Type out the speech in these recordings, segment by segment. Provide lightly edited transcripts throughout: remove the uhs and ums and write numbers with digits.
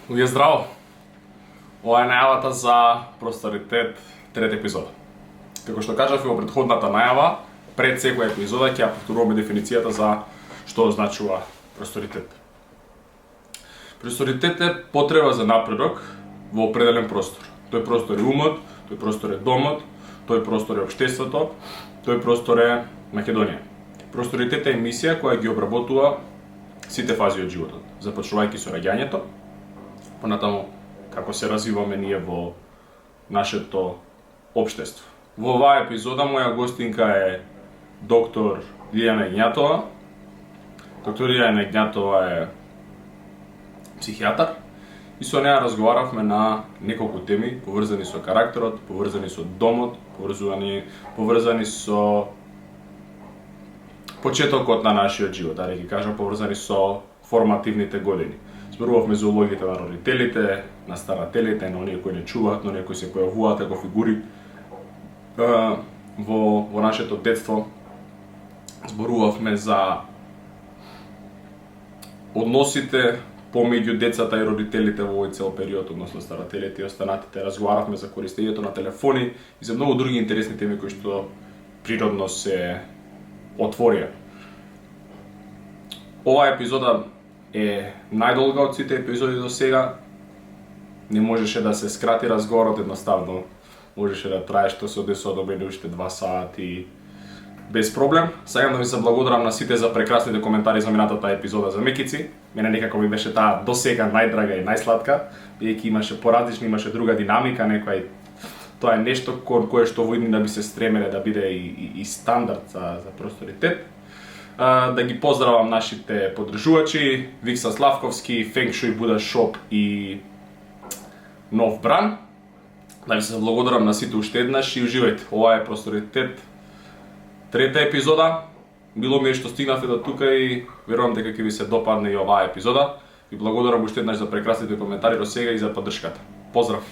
Луѓе здраво! Ова е најавата за Просперитет, трета епизода. Како што кажав и во претходната најава, пред секоја епизода ќе ја повторуваме дефиницијата за што означува просперитет. Просперитет е потреба за напредок во определен простор. Тој простор е умот, тој простор е домот, тој простор е општеството, тој простор е Македонија. Просперитет е емисија која ги обработува сите фази од животот, започнувајќи со раѓањето, понатаму како се развиваме ние во нашето општество. Во оваа епизода моја гостинка е доктор Лилјана Игњатова. Доктор Лилјана Игњатова е психијатар и со неа разговаравме на неколку теми поврзани со карактерот, поврзани со домот, поврзани со почетокот на нашиот живот, да ги кажам, поврзани со формативните години. Зборувавме за улогите на родителите, на старателите, на оние кои не чуваат, на оние кои се појавуваат како фигури во нашето детство. Зборувавме за односите помеѓу децата и родителите во овој цел период, односно старателите и останатите. Разговаравме за користењето на телефони и за многу други интересни теми кои што природно се отворија. Оваа епизода е најдолга од сите епизоди до сега. Не можеше да се скрати разговорот, едноставно можеше да трае што се одесува до мене уште 2 сати без проблем. Сакам да ви се благодарам на сите за прекрасните коментари за минатата епизода за Мекици. Мене некако ми беше таа до сега најдрага и најсладка, бидејќи имаше поразлична, имаше друга динамика, некој тоа е нешто кон кое што во иднина би се стремеле да биде и стандард за просперитет. Да ги поздравам нашите поддржувачи, Викса Славковски, Фенг Шуй Буда Шоп и Нов Бран. Да ви се благодарам на сите уште еднаш и уживајте. Ова е Просперитет, трета епизода. Било ми е што стигнавте до тука и верувам дека ќе ви се допадне и оваа епизода. Ви благодарам уште еднаш за прекрасните коментари до сега и за поддршката. Поздрав!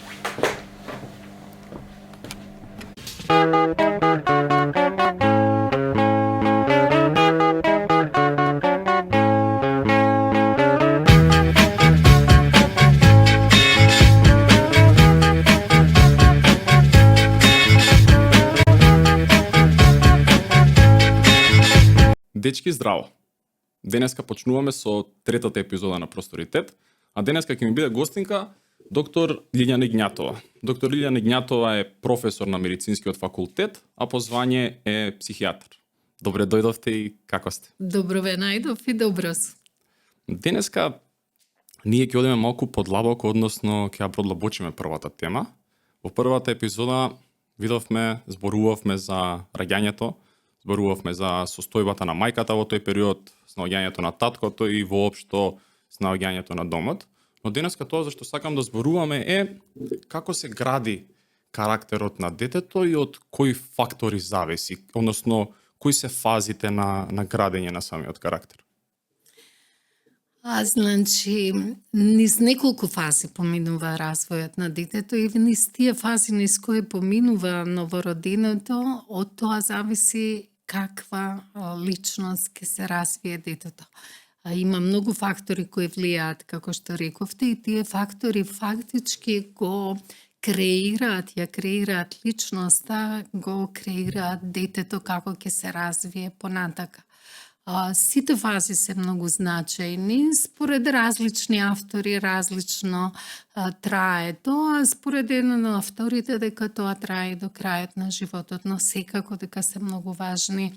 Дечки, здраво! Денеска почнуваме со третата епизода на Просперитет, а денеска ќе ми биде гостинка доктор Лилјана Игњатова. Доктор Лилјана Игњатова е професор на медицинскиот факултет, а по звање е психијатар. Добре дојдовте и како сте? Добро ве најдов и добро сум. Денеска ние ќе одиме малку подлабоко, односно ќе ја продлабочиме првата тема. Во првата епизода зборувавме за раѓањето, зборувавме за состојбата на мајката во тој период, снаоѓањето на таткото и воопшто снаоѓањето на домот. Но денеска тоа зашто сакам да зборуваме е како се гради карактерот на детето и од кои фактори зависи, односно кои се фазите на градење на самиот карактер. Значи, низ неколку фази поминува развојот на детето и низ тие фази низ кои поминува новороденото, од тоа зависи каква личност ќе се развие детето. Има многу фактори кои влијаат, како што рековте, и тие фактори фактички го ја креираат личноста, го креираат детето како ќе се развие понатака. Сите фази се многу значајни, според различни автори различно трае тоа, според еден од авторите дека тоа трае и до крајот на животот, но секако дека се многу важни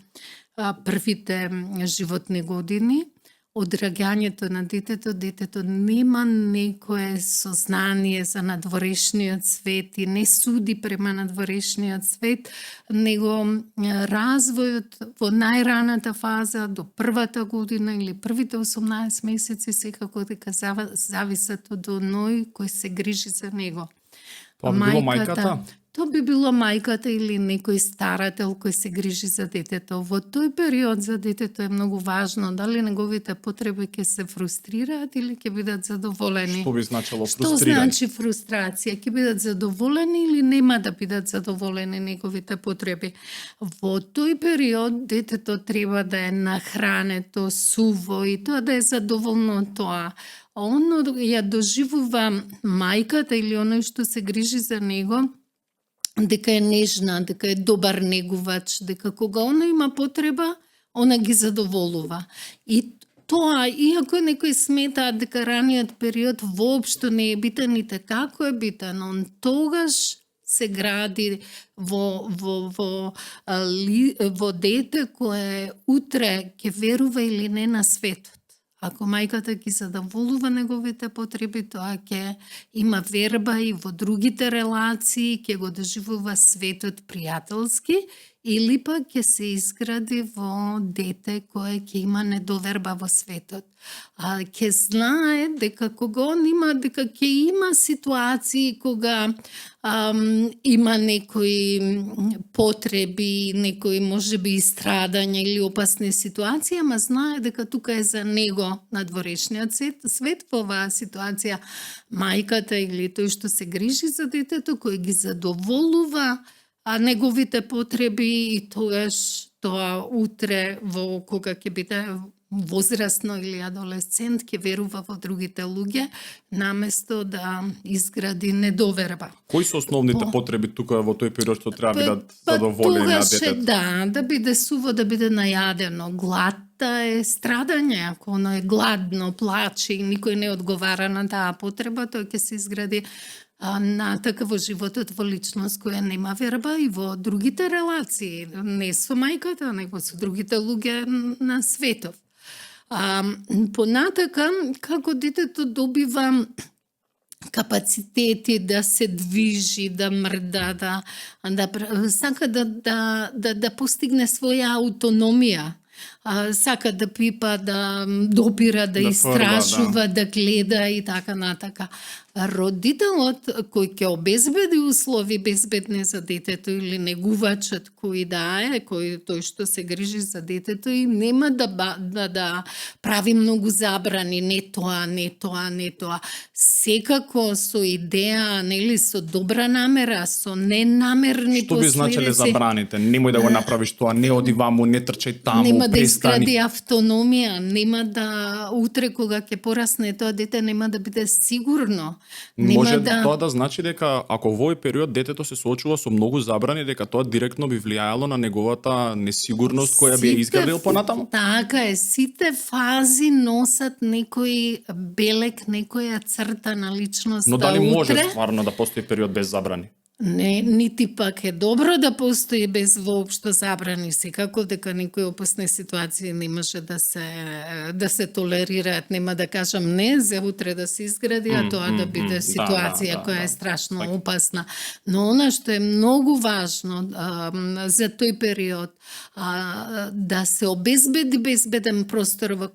првите животни години. Од раѓањето на детето нема некое сознание за надворешниот свет и не суди према надворешниот свет, него развојот во најраната фаза до првата година или првите 18 месеци секако дека зависат од оној кој се грижи за него. Тоа би било мајката? тоа би било мајката или некој старател кој се грижи за детето. Во тој период за детето е многу важно дали неговите потреби ќе се фрустрираат или ќе бидат задоволени. Што би значило Што фрустрирање? значи фрустрација? Ќе бидат задоволени или нема да бидат задоволени неговите потреби? Во тој период детето треба да е нахрането, суво и тоа да е задоволно од тоа. Оно ја доживува мајката или оној што се грижи за него, дека е нежна, дека е добар негувач, дека кога она има потреба, она ги задоволува. И тоа, иако некој смета дека раниот период воопшто не е битен, ните како е битен, он тогаш се гради во дете кое утре ќе верува или не на светот. Ако мајката ги задоволува неговите потреби, тоа ќе има верба и во другите релации, ќе го доживува светот пријателски, или пак ќе се изгради во дете кое ќе има недоверба во светот. Ќе знае дека кога он има, дека ќе има ситуации кога има некои потреби, некои можеби истрадања или опасни ситуации, ама знае дека тука е за него надворешниот свет во оваа ситуација мајката или тој што се грижи за детето, кој ги задоволува неговите потреби и тогаш тоа утре во кога ќе биде возрасно или адолесцент ќе верува во другите луѓе наместо да изгради недоверба. Кои се основните потреби тука во тој период што треба бидат задоволени на детето? Да биде суво, да биде најадено. Гладта е страдање, ако оно е гладно, плаче и никој не одговара на таа потреба, тој ќе се изгради на така во животот во личност која нема верба и во другите релации, не со мајката, него со другите луѓе на светот. Понатака, како детето добива капацитети да се движи, да мрда, сака да постигне своја аутономија. Сака да пипа, да допира, да истражува, да гледа и така натака. Родителот кој ќе обезбеди услови безбедни за детето или негувачот кој тој што се грижи за детето и нема да прави многу забрани, не тоа. Секако со идеја, нели, со добра намера, со ненамерни последици. Што би значеле забраните? Немој да го направиш тоа, не оди ваму, не трчај таму, нема да престани. изгради автономија, нема да утре кога ќе порасне тоа дете нема да биде сигурно. Може тоа да значи дека ако во овој период детето се соочува со многу забрани, дека тоа директно би влијаело на неговата несигурност која би ја изградил понатаму? Така е, сите фази носат некој белек, некоја црта на личноста. Но дали може утре стварно да постои период без забрани? Не, нити пак е добро да постои без воопшто забрани. Секако дека некои опасни ситуации не може да се толерираат. Нема да кажам не за утре да се изгради, а тоа да биде ситуација која е страшно опасна. Но она што е многу важно за тој период, да се обезбеди безбеден простор во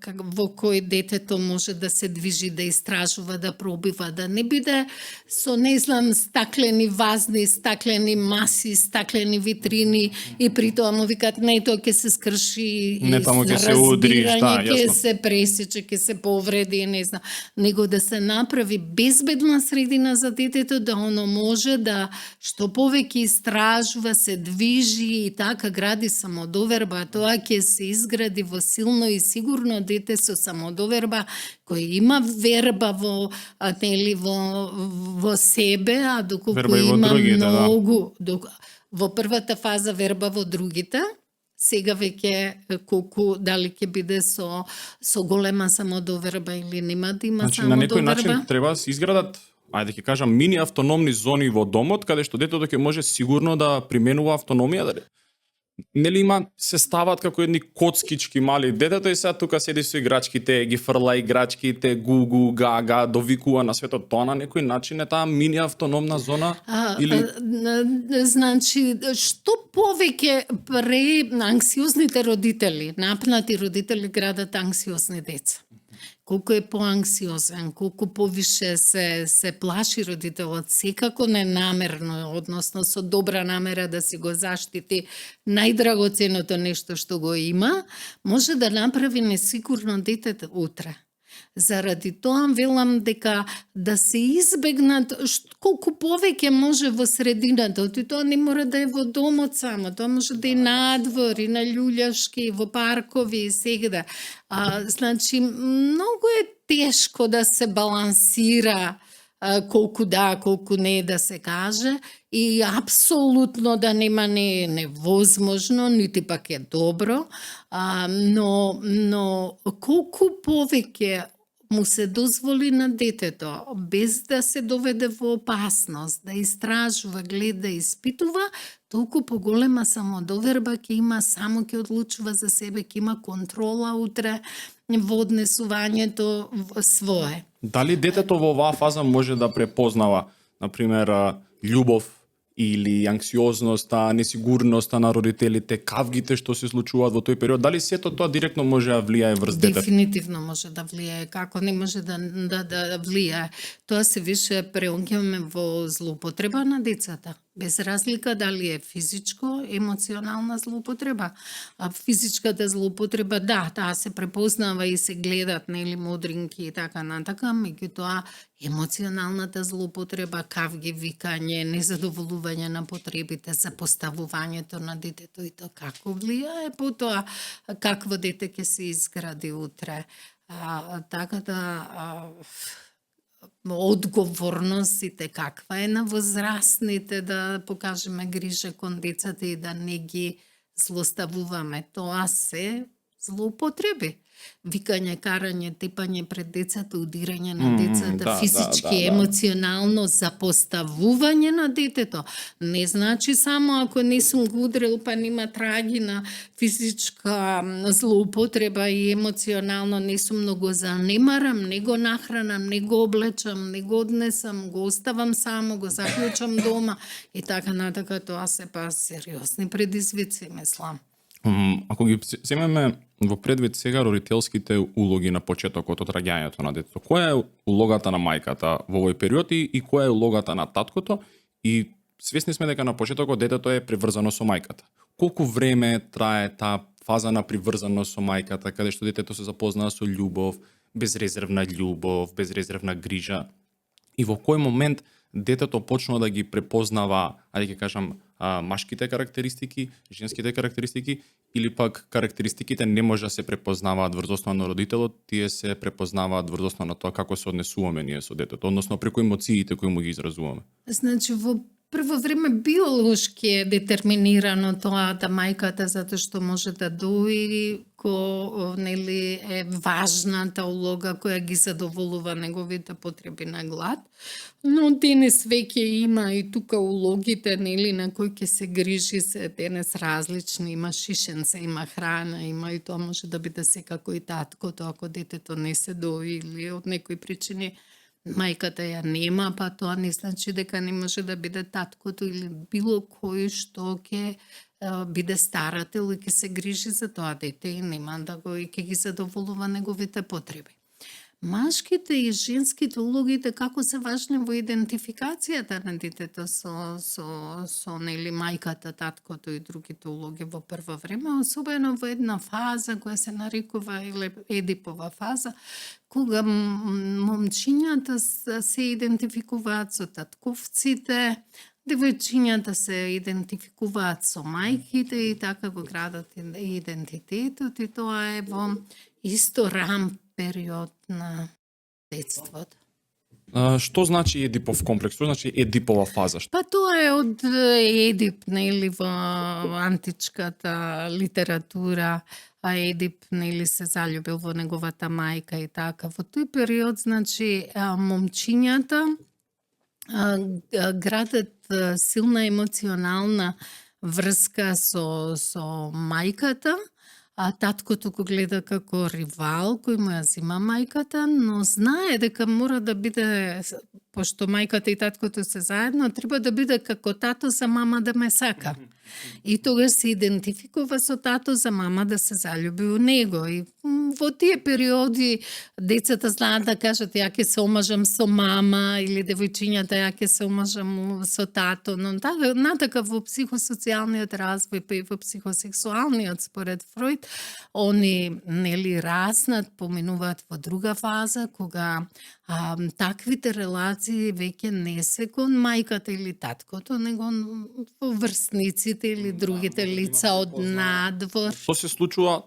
кој детето може да се движи, да истражува, да пробива, да не биде со, не знам, стаклени вазни, стаклени маси, стаклени витрини и при тоа му викат не, тоа ќе се скрши, не, таму ќе се удри, ќе се пресече, ќе се повреди, не знам, него да се направи безбедна средина за детето, да оно може да што повеќе истражува, се движи и така гради самодоверба. Тоа ќе се изгради во силно и сигурно дете со самодоверба кој има верба во себе, а доколку има многу во првата фаза верба во другите, сега веќе колку дали ќе биде со голема самодоверба или нема да има самодоверба. На некој самодоверба. начин треба да се изградат, ајде ќе кажам, мини автономни зони во домот, каде што детето ќе може сигурно да применува автономија, дали? Нели има, се стават како едни коцкички мали детето и сега тука седи со играчките, ги фрла играчките, гугу, гага, довикува на светот. Тоа на некој начин е таа мини автономна зона? Или... Значи, што повеќе анксиозните родители, напнати родители градат анксиозни деца. колку е поанксиозен, колку повише се плаши родителот, секако ненамерно, односно со добра намера да си го заштити најдрагоценото нешто што го има, може да направи несигурно детето утре. Заради тоа велам дека да се избегнат колку повеќе може во средината, и тоа не мора да е во домот само, тоа може да е надвор, и на љулјашки, во паркови и сегда. Значи, многу е тешко да се балансира колку да, колку не да се каже, и апсолутно да нема не е невозможно, нити пак е добро, но колку повеќе му се дозволи на детето, без да се доведе во опасност, да истражува, гледа, испитува, толку поголема самодоверба ќе има, само ќе одлучува за себе, ќе има контрола утре во однесувањето свое. Дали детето во оваа фаза може да препознава, например, љубов или анксиозноста, несигурноста на родителите, кавгите што се случуваат во тој период, дали сето тоа директно може да влијае врз детето? Дефинитивно може да влијае, како не може да влијае. Тоа се више преоѓаме во злоупотреба на децата. Без разлика дали е физичко, емоционална злоупотреба. Физичката злоупотреба, да, таа се препознава и се гледат, нели, мудринки и така натака, меѓутоа емоционалната злоупотреба, кавги, викање, незадоволување на потребите, запоставувањето на детето, и тоа како влијае по тоа какво дете ќе се изгради утре. Така да одговорностите каква е на возрастните да покажеме грижа кон децата и да не ги злоставуваме. Тоа се злоупотреби. Викање, карање, тепање пред децата, удирање на децата, физички, емоционално запоставување на детето. Не значи само ако не сум го удрил, па нема трагина, физичка злоупотреба и емоционално не сум, но го занемарам, не го нахранам, не го облечам, не го однесам, го оставам само, го заклучам дома и така натака. Тоа се па сериозни предизвици, мислам. Ако ги земеме во предвид сега родителските улоги на почетокот од раѓањето на детето, која е улогата на мајката во овој период и која е улогата на таткото? И свесни сме дека на почетокот детето е приврзано со мајката. Колку време трае таа фаза на приврзаност со мајката, каде што детето се запознава со љубов, безрезервна грижа, и во кој момент детето почнува да ги препознава, ајде ќе кажам, машките карактеристики, женските карактеристики, или пак карактеристиките не може да се препознаваат врз основа на родителот, тие се препознаваат врз основа на тоа како се однесуваме ние со детето, односно преку емоциите кои му ги изразуваме. Значи, во прво време биолошки е детерминирано тоа да мајката, затоа што може да дои нели е важната улога која ги задоволува неговите потреби на глад, но денес веќе има и тука улогите, нели, на кои ќе се грижи, се денес различни, има шишенце, има храна, има и тоа може да биде секако и таткото, ако детето не се дои или од некои причини мајката ја нема, па тоа не значи дека не може да биде таткото или било кој што ќе биде старател и ќе се грижи за тоа дете и нема да го и ќе ги задоволува неговите потреби. Машките и женските улоги како се важни во идентификацијата на детето со нели мајката, таткото и другите улоги во прво време, особено во една фаза која се нарекува Едипова фаза, кога момчињата се идентификуваат со татковците, девојчињата се идентификуваат со мајките и така го градат идентитетот, и тоа е во исто рам период на детството. Што значи Едипов комплекс? Што значи Едипова фаза? Па тоа е од Едип, нели, во античката литература, а Едип, нели, се заљубил во неговата мајка и така. Во тој период, значи, момчињата градат силна емоционална врска со мајката, а таткото го гледа како ривал кој му ја зима мајката, но знае дека мора да биде, пошто мајката и таткото се заедно, треба да биде како тато за мама да ме сака. И тогаш се идентификува со тато за мама да се заљуби у него. И во тие периоди децата знаат да кажат ја ќе се омажам со мама или девојчињата ја ќе се омажам со тато, но натака во психосоцијалниот развој па и во психосексуалниот според Фројд, они нели раснат, поминуваат во друга фаза кога таквите релации веќе не се кон мајката или таткото, него во врсниците или другите лица од надвор. Што се случува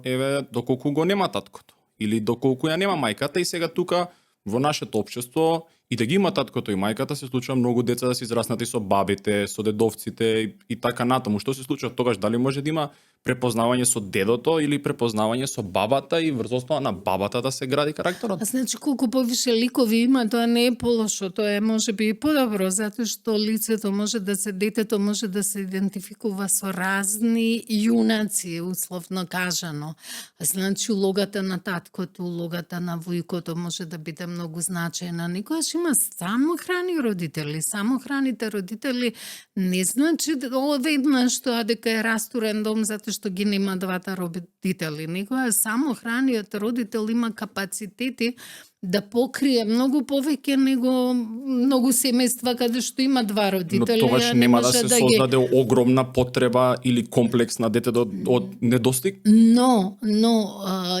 еве доколку го нема таткото или доколку ја нема мајката и сега тука во нашето општество и да ги има таткото и мајката се случува многу деца да се израснати со бабите, со дедовците и така натаму. Што се случува тогаш? Дали може да има препознавање со дедото или препознавање со бабата и врз основа на бабата да се гради карактерот? Значи, колку повише ликови има, тоа не е полошо, тоа е можеби и подобро, затоа што лицето може да се, детето може да се идентификува со разни јунаци, условно кажано. Значи, улогата на таткото, улогата на војкото може да биде многу значајна. Никогаш има самохрани родители. Самохраните родители не значи веднаш тоа дека е растурен дом затоа што ги нема двата родители. Некоја самохраниот родител има капацитети да покрие многу повеќе него многу семејства каде што има два родители. Но тогаш нема да се создаде огромна потреба или комплекс на детето од недостиг? Но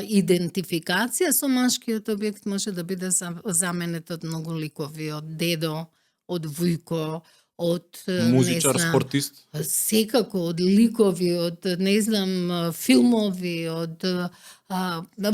идентификација со машкиот објект може да биде заменет од многу ликови, од дедо, од војко, од музичар, спортист, секако од ликови, од филмови, од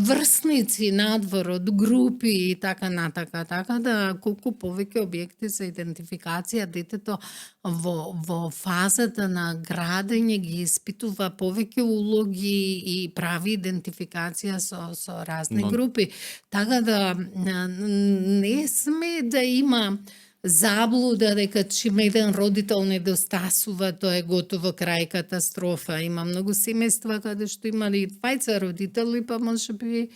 врсници надвор, од групи и така натака, така да колку повеќе објекти за идентификација детето во фазата на градење ги испитува повеќе улоги и прави идентификација со разни групи. Така да не сме да има заблуда дека чим еден родител недостасува, тоа е готово крај катастрофа. Има многу семејства каде што има и двајца родители, па може би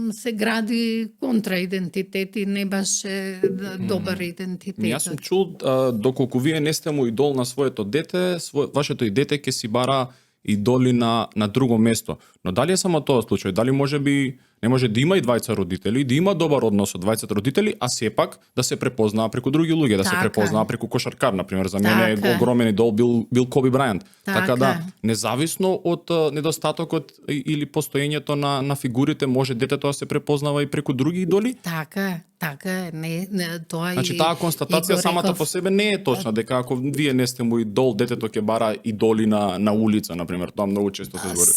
се гради контраидентитет и не баш е добар идентитет. Јас сум чул доколку вие не сте му идол на своето дете, вашето и дете ќе си бара идоли на друго место. Но дали е само тоа случај? Дали може би не може да има и двајца родители, да има добар однос од двајцата родители, а сепак да се препознаа преку други луѓе, да се препознаа преку кошаркар, например. За мене огромен идол бил Коби Брајант. Така да, независно од недостатокот или постоењето на фигурите, може детето да се препознава и преку други идоли? Така е, не тоа значи, таа констатација самата по себе не е точна, дека ако вие не сте му идол, детето ќе бара идоли на улица, например. Тоа многу често се збори.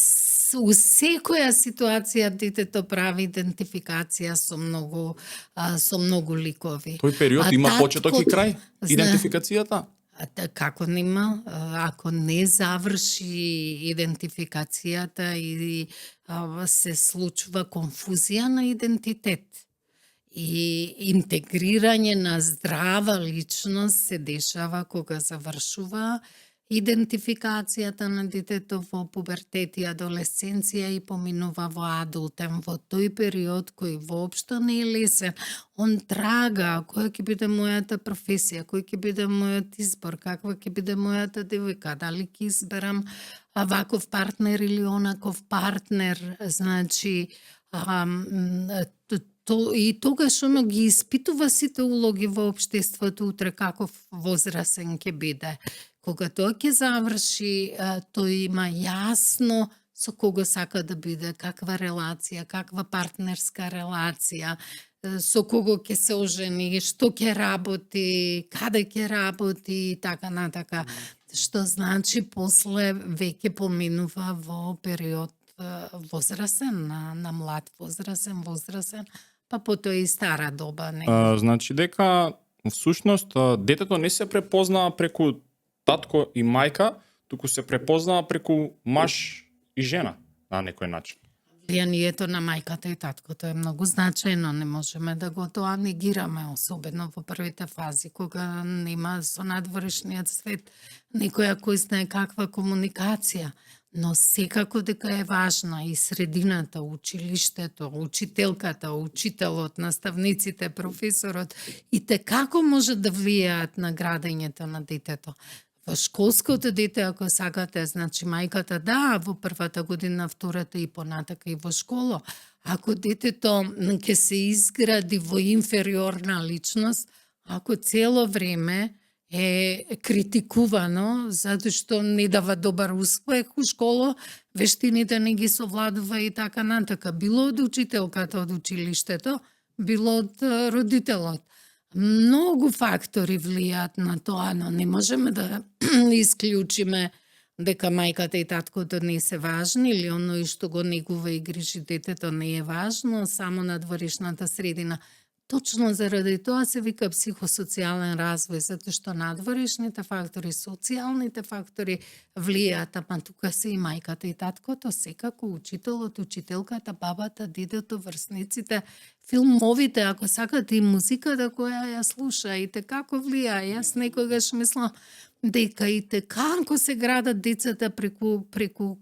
У секоја ситуација детето прави идентификација со многу ликови. Тој период има почеток и крај, идентификацијата? Како нема, ако не заврши идентификацијата и се случува конфузија на идентитет и интегрирање на здрава личност се дешава кога завршува идентификацијата на детето во пубертет и адолесценција и поминува во адултен, во тој период кој воопшто не е лесен. Он трага која ќе биде мојата професија, кој ќе биде мојот избор, каква ќе биде мојата девојка, дали ќе изберам ваков партнер или онаков партнер, значи и тогаш оно ги испитува сите улоги во општеството, утре каков возрасен ќе биде. Кога тоа ќе заврши, тој има јасно со кого сака да биде, каква релација, каква партнерска релација, со кого ќе се ожени, што ќе работи, каде ќе работи и така натака. Што значи после веќе поминува во период возрасен, на млад возрасен, па потоа и стара доба. Значи дека всушност детето не се препознава преку татко и мајка, туку се препознава преку маж и жена на некој начин. Влијанието на мајката и таткото е многу значајно, не можеме да го тоа негираме, особено во првите фази, кога нема со надворешниот свет некоја кој знае каква комуникација, но секако дека е важна и средината, училиштето, учителката, учителот, наставниците, професорот и те како може да влијаат на градењето на детето. Во школското дете, ако сакате, значи мајката да, во првата година, втората и понатака и во школа. Ако детето ќе се изгради во инфериорна личност, ако цело време е критикувано затоа што не дава добар успех у школа, вештините не ги совладува и така натака. Било од учителката од училиштето, било од родителот. Многу фактори влијаат на тоа, но не можеме да исклучиме дека мајката и таткото не се важни или оној што го негува и грижи детето не е важно, само надворешната средина. Точно заради тоа се вика психосоцијален развој, затоа што надворешните фактори, социјалните фактори влијаат, ама тука се и мајката и таткото, секако учителот, учителката, бабата, дедото, врсниците, филмовите, ако сакате и музиката која ја слушаите, како влијае. Јас некогаш мислам дека и како се градат децата преку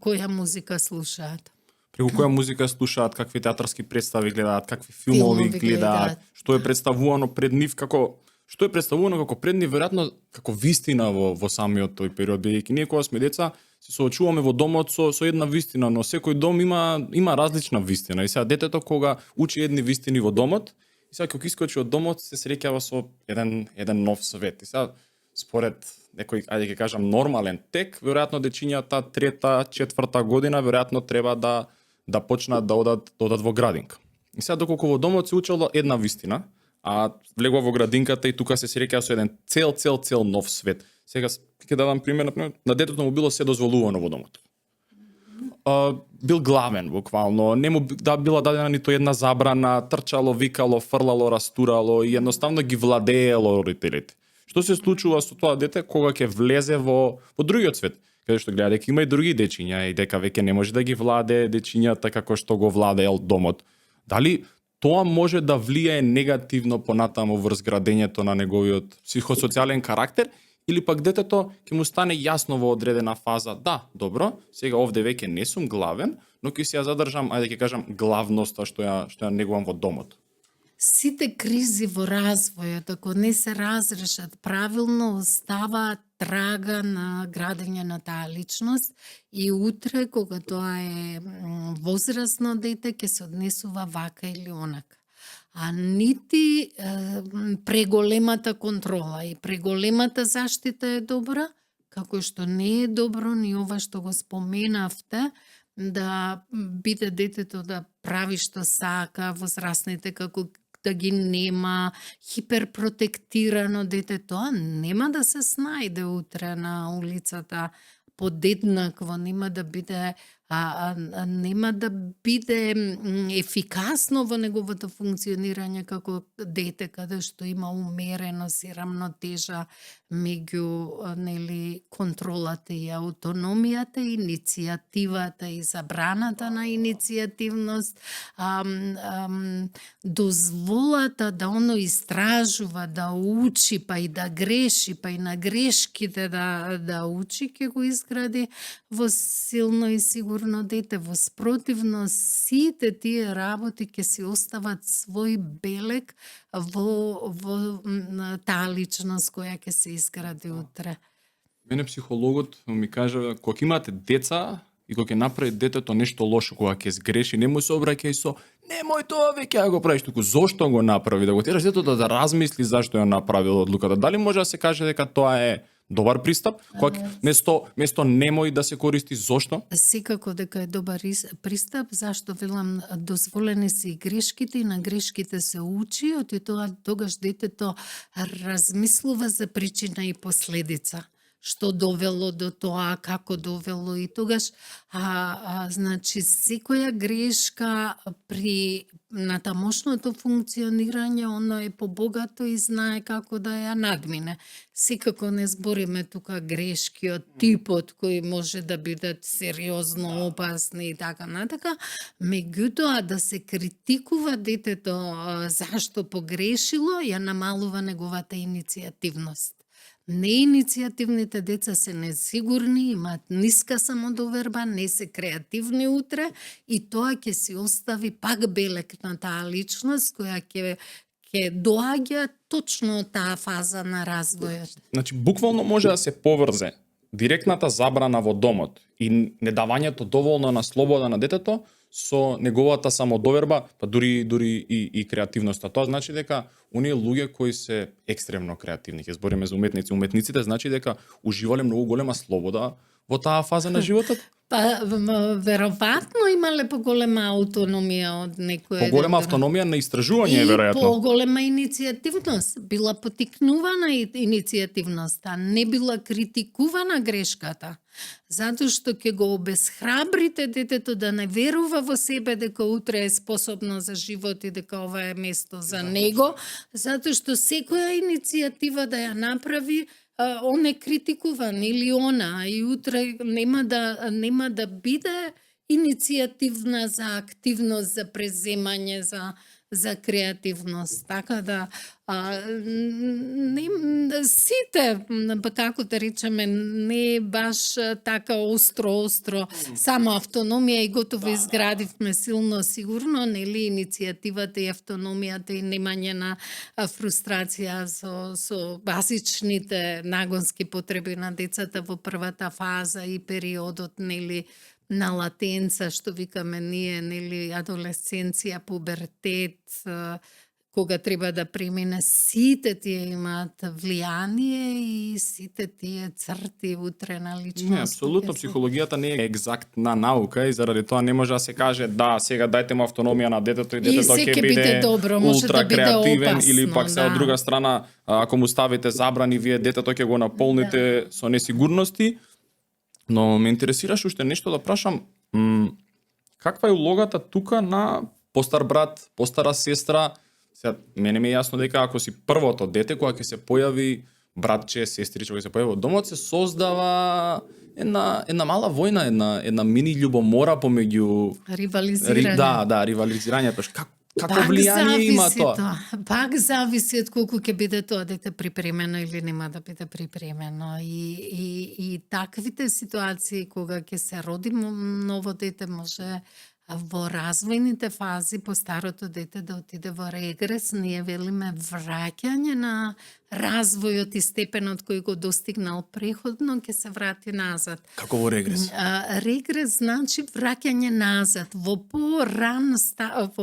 која музика слушаат. Преку која музика слушаат, какви театарски представи гледаат, какви филмови гледаат, што е представувано пред нив како пред нив, веројатно како вистина во самиот тој период, бидејќи ние кога сме деца се соочуваме во домот со една вистина, но секој дом има различна вистина. И сега детето кога учи едни вистини во домот, и сега кога искочи од домот се среќава со еден нов свет. И сега според некој, ајде ќе кажам, нормален тек, веројатно дечињата трета, четврта година веројатно треба да почнат да одат во градинка. И сега доколку во домот се учело една вистина, а влегува во градинката и тука се среќа со еден цел нов свет. Сега ќе дадам пример, на детето му било се дозволувано во домот. Бил главен буквално, не му била дадена нито една забрана, трчало, викало, фрлало, растурало и едноставно ги владеело родителите. Што се случува со тоа дете кога ќе влезе во другиот свет? Каде што гледа дека има и други дечиња и дека веќе не може да ги владее дечињата како што го владеел домот. Дали тоа може да влијае негативно понатаму врз градењето на неговиот психосоцијален карактер или пак детето ќе му стане јасно во одредена фаза, да, добро, сега овде веќе не сум главен, но ќе се ја задржам, ајде ќе кажам, главноста што ја негувам во домот. Сите кризи во развојот, ако не се разрешат правилно, оставаат трага на градење на таа личност и утре, кога тоа е возрасно дете, ќе се однесува вака или онака. А нити преголемата контрола и преголемата заштита е добра, како што не е добро ни ова што го споменавте, да биде детето да прави што сака, возрастните како да ги нема, хиперпротектирано дете, тоа нема да се снајде утре на улицата подеднакво, нема да биде нема да биде ефикасно во неговото функционирање како дете каде што има умереност и рамнотежа меѓу контролата и аутономијата, иницијативата и забраната на иницијативност, дозволата да оно истражува, да учи, па и да греши, па и на грешките да учи, ќе го изгради во силно и сигурно дете. Во спротивно, сите тие работи ќе си остават свој белег во таа личност која ќе се изгради утре. Мене психологот ми кажа, кога имате деца и кога ќе направи детето нешто лошо, кога ќе сгреши, не му се обраќај со немој тоа веќе да го правиш, туку зошто го направи, да го тераш детето да размисли зашто ја направил одлуката. Дали може да се каже дека тоа е добар пристап, кога место немој да се користи зошто? Секако дека е добар пристап, зашто велам дозволени се и грешките и на грешките се учи, и тоа тогаш детето размислува за причина и последица. Што довело до тоа, како довело и тогаш значи секоја грешка при натамошното функционирање оно е побогато и знае како да ја надмине. Секако не збориме тука грешки од типот кои може да бидат сериозно опасни и така натака, меѓутоа да се критикува детето зашто погрешило, ја намалува неговата иницијативност. Неиницијативните деца се несигурни, имаат ниска самодоверба, не се креативни утре и тоа ќе си остави пак белек на таа личност која ќе доаѓа точно таа фаза на развојот. Значи, буквално може да се поврзе директната забрана во домот и недавањето доволно на слобода на детето со неговата самодоверба, па дури и креативноста. Тоа значи дека оние луѓе кои се екстремно креативни, ќе збориме за уметници, уметниците значи дека уживале многу голема слобода во таа фаза на животот. Па, веројатно имале поголема аутономија од некој Поголема автономија на истражување, и веројатно. поголема иницијативност. Била потикнувана иницијативноста, не била критикувана грешката. Затоа што ќе го обесхрабрите детето да не верува во себе дека утре е способно за живот и дека ова е место за него, затоа што секоја иницијатива да ја направи он е критикуван или она и утре нема да биде иницијативна за активност, за преземање, за креативност. Така да сите, како да речеме, не е баш така остро, само автономија и готово изградивме силно сигурно, нели, иницијативата и автономијата и немање на фрустрација со базичните нагонски потреби на децата во првата фаза и периодот, нели, на латенца, што викаме ние, нели, адолесценција, пубертет, кога треба да премине, сите тие имаат влијание и сите тие црти утре на личност. Не, апсолутно, психологијата не е екзактна наука и заради тоа не може да се каже да, сега дајте му автономија на детето и детето ќе биде добро, може ултра да биде креативен опасно, или пак се од друга страна, ако му ставите забрани, вие детето ќе го наполните со несигурности. Но ме интересираше уште нешто да прашам, каква е улогата тука на постар брат, постара сестра? Сега, мене ми е јасно дека ако си првото дете, кога ќе се појави братче, сестриче, кога се појави во домот, се создава една мала војна, една мини љубомора помеѓу ривализирање. Ривализирањето. Како влијание има тоа? Пак зависи од колку ќе биде тоа дете припремено или нема да биде припремено. И таквите ситуации кога ќе се роди ново дете може во развојните фази по старото дете да отиде во регрес, ние велиме враќање на развојот и степенот кој го достигнал преходно, ќе се врати назад. Како во регрес? Регрес значи враќање назад во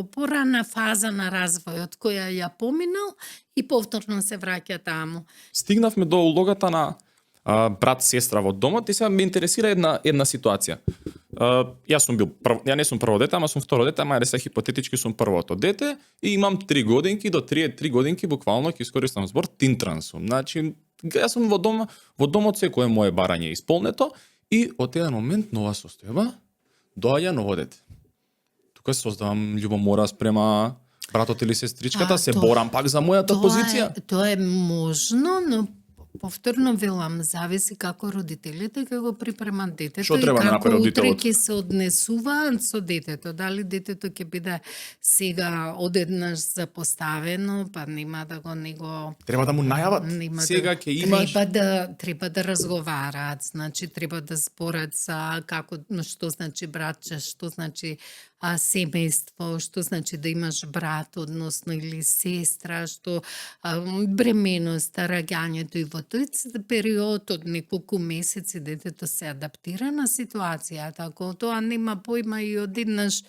порана фаза на развојот која ја поминал и повторно се враќа таму. Стигнавме до улогата на брат, сестра во домот и сега ме интересира една ситуација. Јас не сум прво дете, ама сум второ дете, ама се хипотетички сум првото дете и имам 3 годинки, до 3 годинки буквално ќе искористам збор тинтран сум. Значи, јас сум во домот секое мое барање е исполнето и од еден момент нова состојба доаѓа ново дете. Тука создавам љубомора спрема братот или сестричката, се борам пак за мојата позиција. Тоа е можно, но повторно велам, зависи како родителите ќе го припремат детето Што треба да направи и како утре родителот? ќе се однесуваат со детето. Дали детето ќе биде сега одеднаш запоставено, па нема да го Треба да му најават. Сега ќе имаш. Треба да разговараат, значи треба да зборат за што значи братче, што значи семејство, што значи да имаш брат, односно или сестра, што бременост, раѓањето и во тој период од неколку месеци детето се адаптира на ситуацијата. Ако тоа нема појма и одеднаш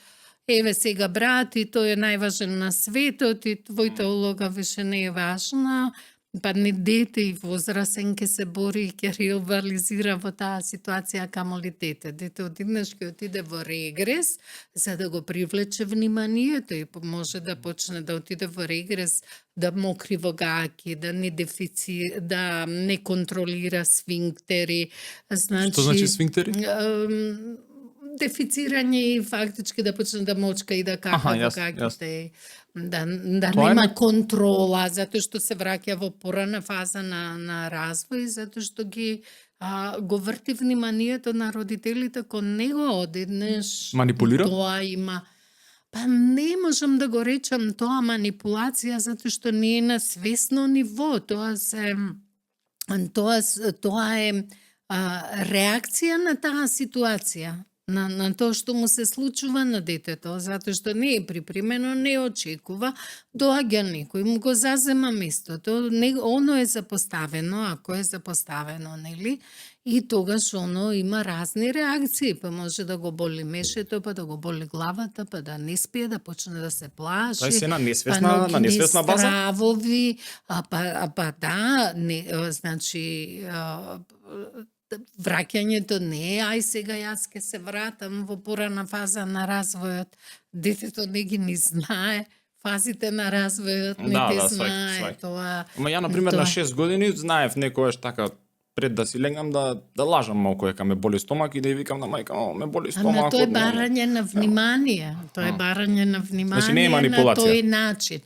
еве сега брат и тој е најважен на светот и твојата улога више не е важна, па не дете и возрасен ќе се бори и ќе ривализира во таа ситуација камоли дете. Дете одеднаш ќе отиде во регрес за да го привлече вниманието и може да почне да отиде во регрес, да мокри во гаќи, да не контролира сфинктери. Значи, Што значи сфинктери? Дефицирање и фактички да почне да мочка и да кака во гаќите. Да нема контрола, затоа што се враќа во порана фаза на развој, затоа што го врти вниманието на родителите кон него одеднаш. Манипулира? Тоа има. Па не можам да го речам тоа манипулација, затоа што не е на свесно ниво. Тоа е реакција на таа ситуација. на тоа што му се случува на детето, затоа што не е припремено, не очекува, доаѓа некој, му го зазема местото, оно е запоставено, ако е запоставено, нели? И тогаш оно има разни реакции, па може да го боли мешето, па да го боли главата, па да не спие, да почне да се плаши. Тоа е се на па несвесна база? стравови, па да, значи враќањето не е ај сега јас ќе се вратам во порана фаза на развојот. Детето не ги ни знае фазите на развојот, не те знае сваќам. тоа. Ама ја, например, на тоа- 6 години знаев некојаш така пред да си легнам да лажам малку дека ме боли стомак и да ја викам на мајка, ме боли стомак. Ама тоа е барање на внимание. Тоа е барање на внимание Значи, не е на манипулација. тој начин.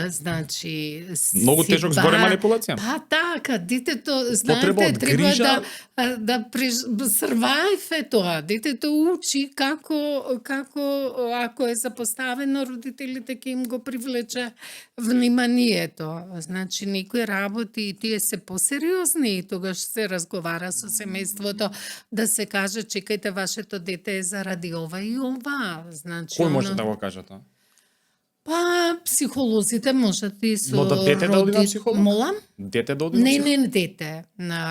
Значи, Многу тежок збор е манипулација. Па така, детето, Потреба знаете, од треба грижа. да survive е тоа. Детето учи како ако е запоставено, родителите ќе им го привлече вниманието. Значи, некои работи и тие се посериозни и тогаш се разговара со семејството да се каже, чекајте, вашето дете е заради ова и ова. Значи, Кој може да го каже тоа? Па, психолозите можат и со Но да дете да оди на психолог? Молам? Дете да оди на Не, психолог? не дете.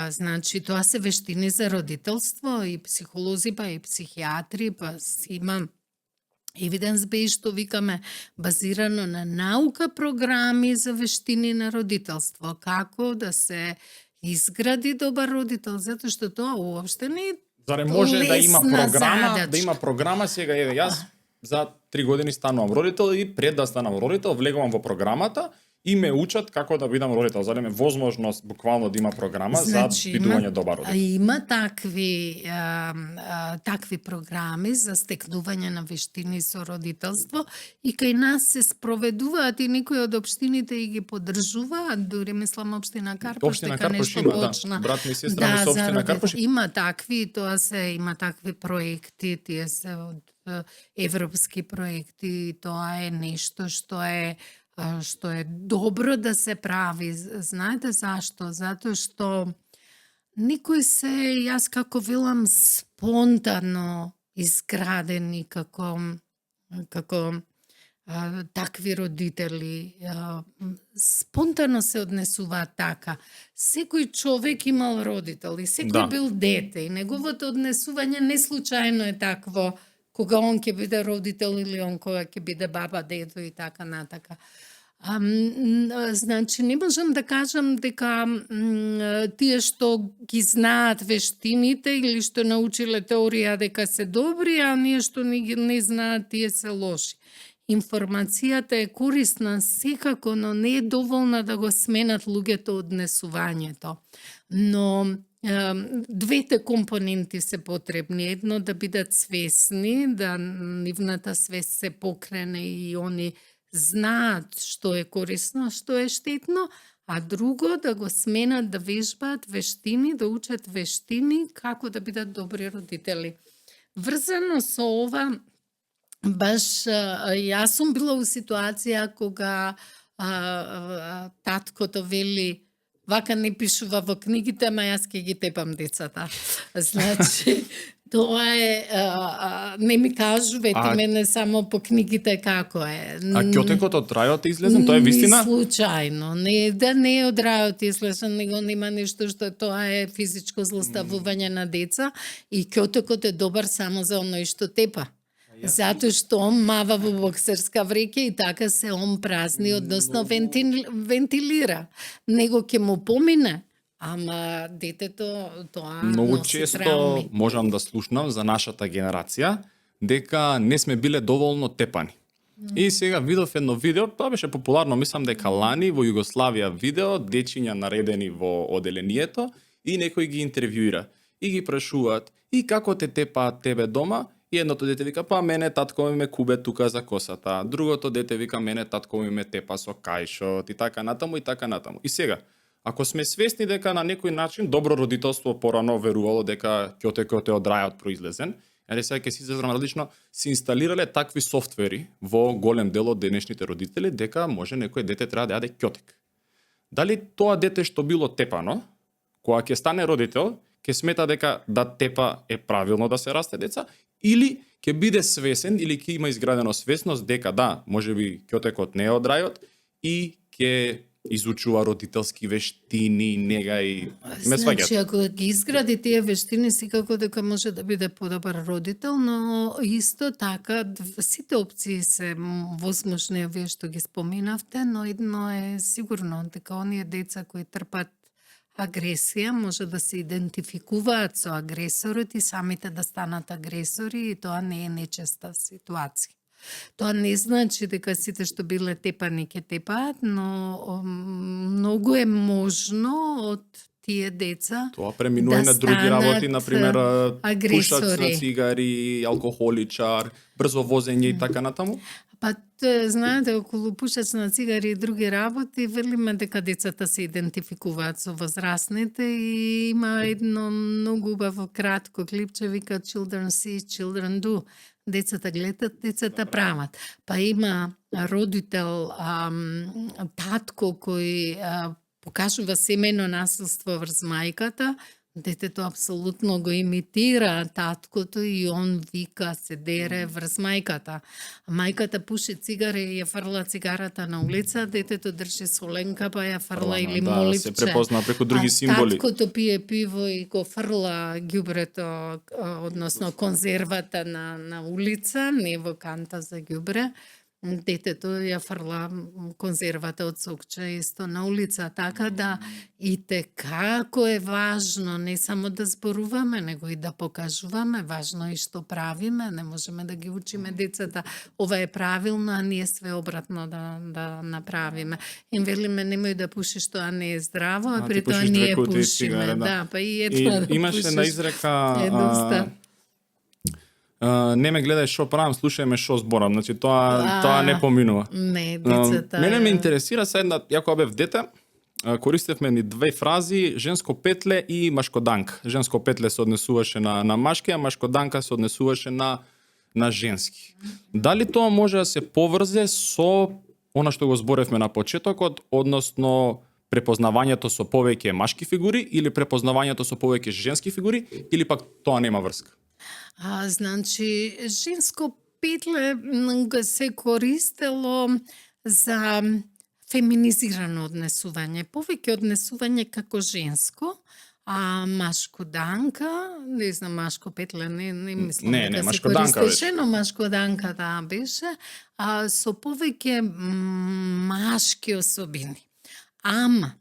Значи, тоа се вештини за родителство и психолози, па и психијатри, па има evidence based, што викаме, базирано на наука програми за вештини на родителство. Како да се изгради добар родител, затоа што тоа уопште не е Заре може да има лесна програма, задачка. да има програма сега еве јас за 3 години станувам родител и пред да станам родител влегувам во програмата и ме учат како да бидам родител. Заде ме возможност буквално да има програма за бидување добар родител. Има такви програми за стекнување на вештини со родителство и кај нас се спроведуваат и некои од општините и ги поддржуваат, дури мислам општина Карпош, Општина дека Карпош нешто има, почна. Брат ми и сестра ми со општина Карпош. Има такви, има такви проекти, тие се од европски проекти, тоа е нешто што е добро да се прави. Знаете зашто? Затоа што никој се, јас како велам, спонтано изградени како такви родители. Спонтано се однесуваат така. Секој човек имал родител и секој бил дете и неговото однесување не случајно е такво кога он ќе биде родител или он кога ќе биде баба, дедо и така натака. Значи, не можам да кажам дека тие што ги знаат вештините или што научиле теорија дека се добри, а ние што не знаат, тие се лоши. Информацијата е корисна секако, но не е доволна да го сменат луѓето однесувањето. Но двете компоненти се потребни. Едно, да бидат свесни, да нивната свест се покрене и они знаат што е корисно, што е штетно, а друго да го сменат, да вежбаат вештини, да учат вештини како да бидат добри родители. Врзано со ова, баш јас сум била у ситуација кога таткото вели вака не пишува во книгите, ама јас ќе ги тепам децата. Значи, тоа е, не ми кажувајте мене само по книгите како е. А ќотекот од рајот е излезен, тоа е вистина? Не случајно, не е од рајот излезен, него нема нешто што тоа е физичко злоставување на деца и ќотекот е добар само за оној што тепа. Затоа што он мава во боксерска вреќа и така се он празни, односно вентилира. Него ќе му помине, ама детето тоа Многу носи често травми. можам да слушнам за нашата генерација дека не сме биле доволно тепани. И сега видов едно видео, тоа беше популарно, мислам дека лани во Југославија видео, дечиња наредени во оделението и некој ги интервјуира и ги прашуваат и како те тепаат тебе дома. И едното дете вика, па мене татко ми ме кубе тука за косата. Другото дете вика, мене татко ми ме тепа со кајшот и така натаму и така натаму. И сега, ако сме свесни дека на некој начин добро родителство порано верувало дека ќотекот е од рајот произлезен, Аре сега ќе си изразам различно, се инсталирале такви софтвери во голем дел од денешните родители дека може некој дете треба да јаде ќотек. Дали тоа дете што било тепано, кога ќе стане родител, ќе смета дека да тепа е правилно да се расте деца, или ќе биде свесен или ќе има изградено свесност дека да, можеби ќе отекот не е од рајот и ќе изучува родителски вештини, нега и ме сваѓате. Значи, ако ги изгради тие вештини, секако дека може да биде подобар родител, но исто така сите опции се возможни, вие што ги споменавте, но едно е сигурно дека оние деца кои трпат агресија може да се идентификуваат со агресорот и самите да станат агресори и тоа не е нечеста ситуација. Тоа не значи дека сите што биле тепани ќе тепаат, но многу е можно од тие деца Тоа преминува да на други станат, работи, например, пушач на агресори. цигари, алкохоличар, брзо возење и така натаму. Па, знаете, околу пушач на цигари и други работи, велиме дека децата се идентификуваат со возрастните и има едно многу убаво кратко клипче, вика Children see, children do. Децата гледат, децата прават. Па има родител, татко кој покажува семејно насилство врз мајката, детето апсолутно го имитира таткото и он вика, се дере врз мајката. Мајката пуши цигаре и ја фрла цигарата на улица, детето држи соленка па ја фрла или да, моливче. се препозна преку други символи. Таткото пие пиво и го фрла ѓубрето, односно конзервата на улица, не во канта за ѓубре. Детето ја фрла конзервата од сокче исто на улица, така да и како е важно не само да зборуваме, него и да покажуваме, важно е и што правиме, не можеме да ги учиме децата, ова е правилно, а ние све обратно да направиме. Им велиме немој да пушиш, тоа не е здраво, а при ти тоа пушиш ние 2 кутии пушиме, цигара, да. да, па и И една да имаше пушиш на изрека е доста. не ме гледај што правам, слушај ме што зборам. Значи тоа не поминува. Не, децата. Мене ме интересира се една, јако бев дете, користевме ни две фрази, женско петле и машко данк. Женско петле се однесуваше на машки, а машко данка се однесуваше на женски. Дали тоа може да се поврзе со она што го зборевме на почетокот, односно препознавањето со повеќе машки фигури или препознавањето со повеќе женски фигури, или пак тоа нема врска? Значи, женско петле се користело за феминизирано однесување, повеќе однесување како женско, а машко данка, не знам, машко петле, не мислам Не, дека се машко данка користеше, но машко данка да беше, со повеќе машки особини. Ама,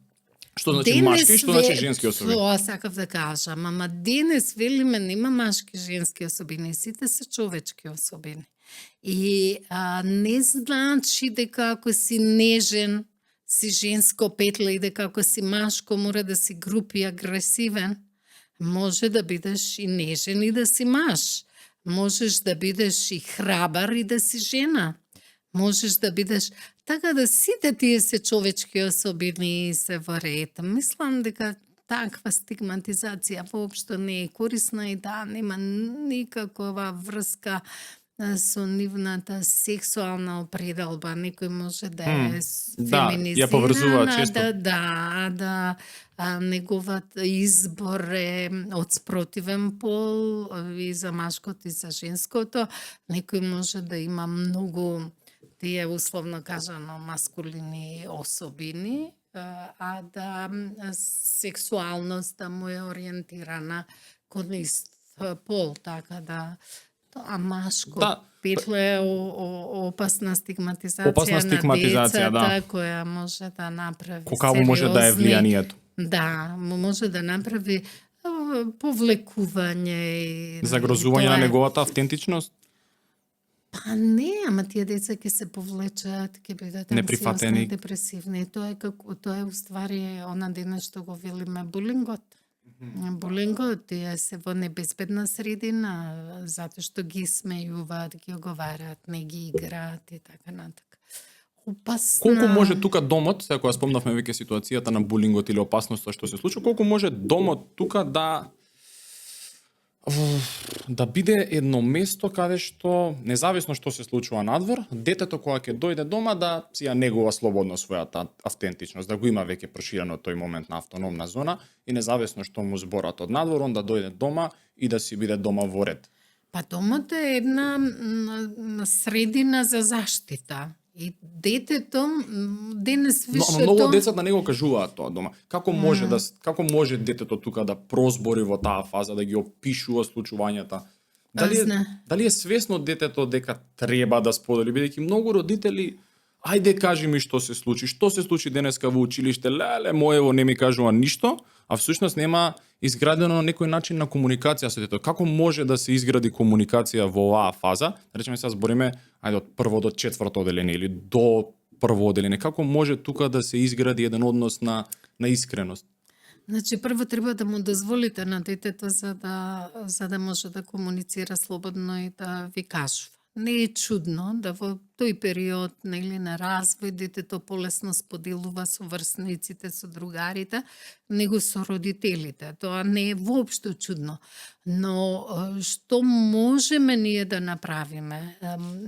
Што значи машки и што значи женски особини? Тоа сакав да кажам, ама денес велиме нема машки женски особини, сите се човечки особини. И не значи дека ако си нежен, си женско петле и дека ако си машко мора да си груб и агресивен. Може да бидеш и нежен и да си маж. Можеш да бидеш и храбар и да си жена. Можеш да бидеш... Така да сите тие се човечки особини се во ред. Мислам дека таква стигматизација воопшто не е корисна и да, нема никакова врска со нивната сексуална определба. Некој може да е феминизирана, ја поврзуваат често. да неговат избор е од спротивен пол и за машкото и за женското. Некој може да има многу тие условно кажано маскулини особини, а да сексуалноста му е ориентирана кон ист пол, така да тоа машко петле е опасна стигматизација на децата, која може да направи Какаво може да е влијанието? Да, може да направи повлекување и загрозување на неговата автентичност? Па не, ама тие деца ќе се повлечат, ќе бидат неприфатени, депресивни. Тоа е уствари она денес што го велиме булингот. Булингот е се во небезбедна средина, затоа што ги смејуваат, ги оговараат, не ги играат и така натака. Опасна... Колку може тука домот, сега кога спомнавме веќе ситуацијата на булингот или опасноста што се случува, колку може домот тука да биде едно место каде што, независно што се случува надвор, детето кога ќе дојде дома да си ја негува слободно својата автентичност, да го има веќе проширено тој момент на автономна зона и независно што му зборат од надвор, он да дојде дома и да си биде дома во ред. Па домот е една средина за заштита. И детето денес Но, више ама многу од тоа... децата не го кажуваат тоа дома. Како може детето тука да прозбори во таа фаза, да ги опишува случувањата? Дали е свесно детето дека треба да сподели, бидејќи многу родители ајде кажи ми што се случи денеска во училиште, леле, моево не ми кажува ништо, а всушност нема изградено на некој начин на комуникација со детето. Како може да се изгради комуникација во оваа фаза? Да речеме сега збориме ајде од прво до четврто оделение или до прво оделение. Како може тука да се изгради еден однос на искреност? Значи, прво треба да му дозволите на детето за да може да комуницира слободно и да ви кажува. Не е чудно да во тој период на развој детето полесно споделува со врсниците, со другарите, него со родителите. Тоа не е воопшто чудно. Но што можеме ние да направиме?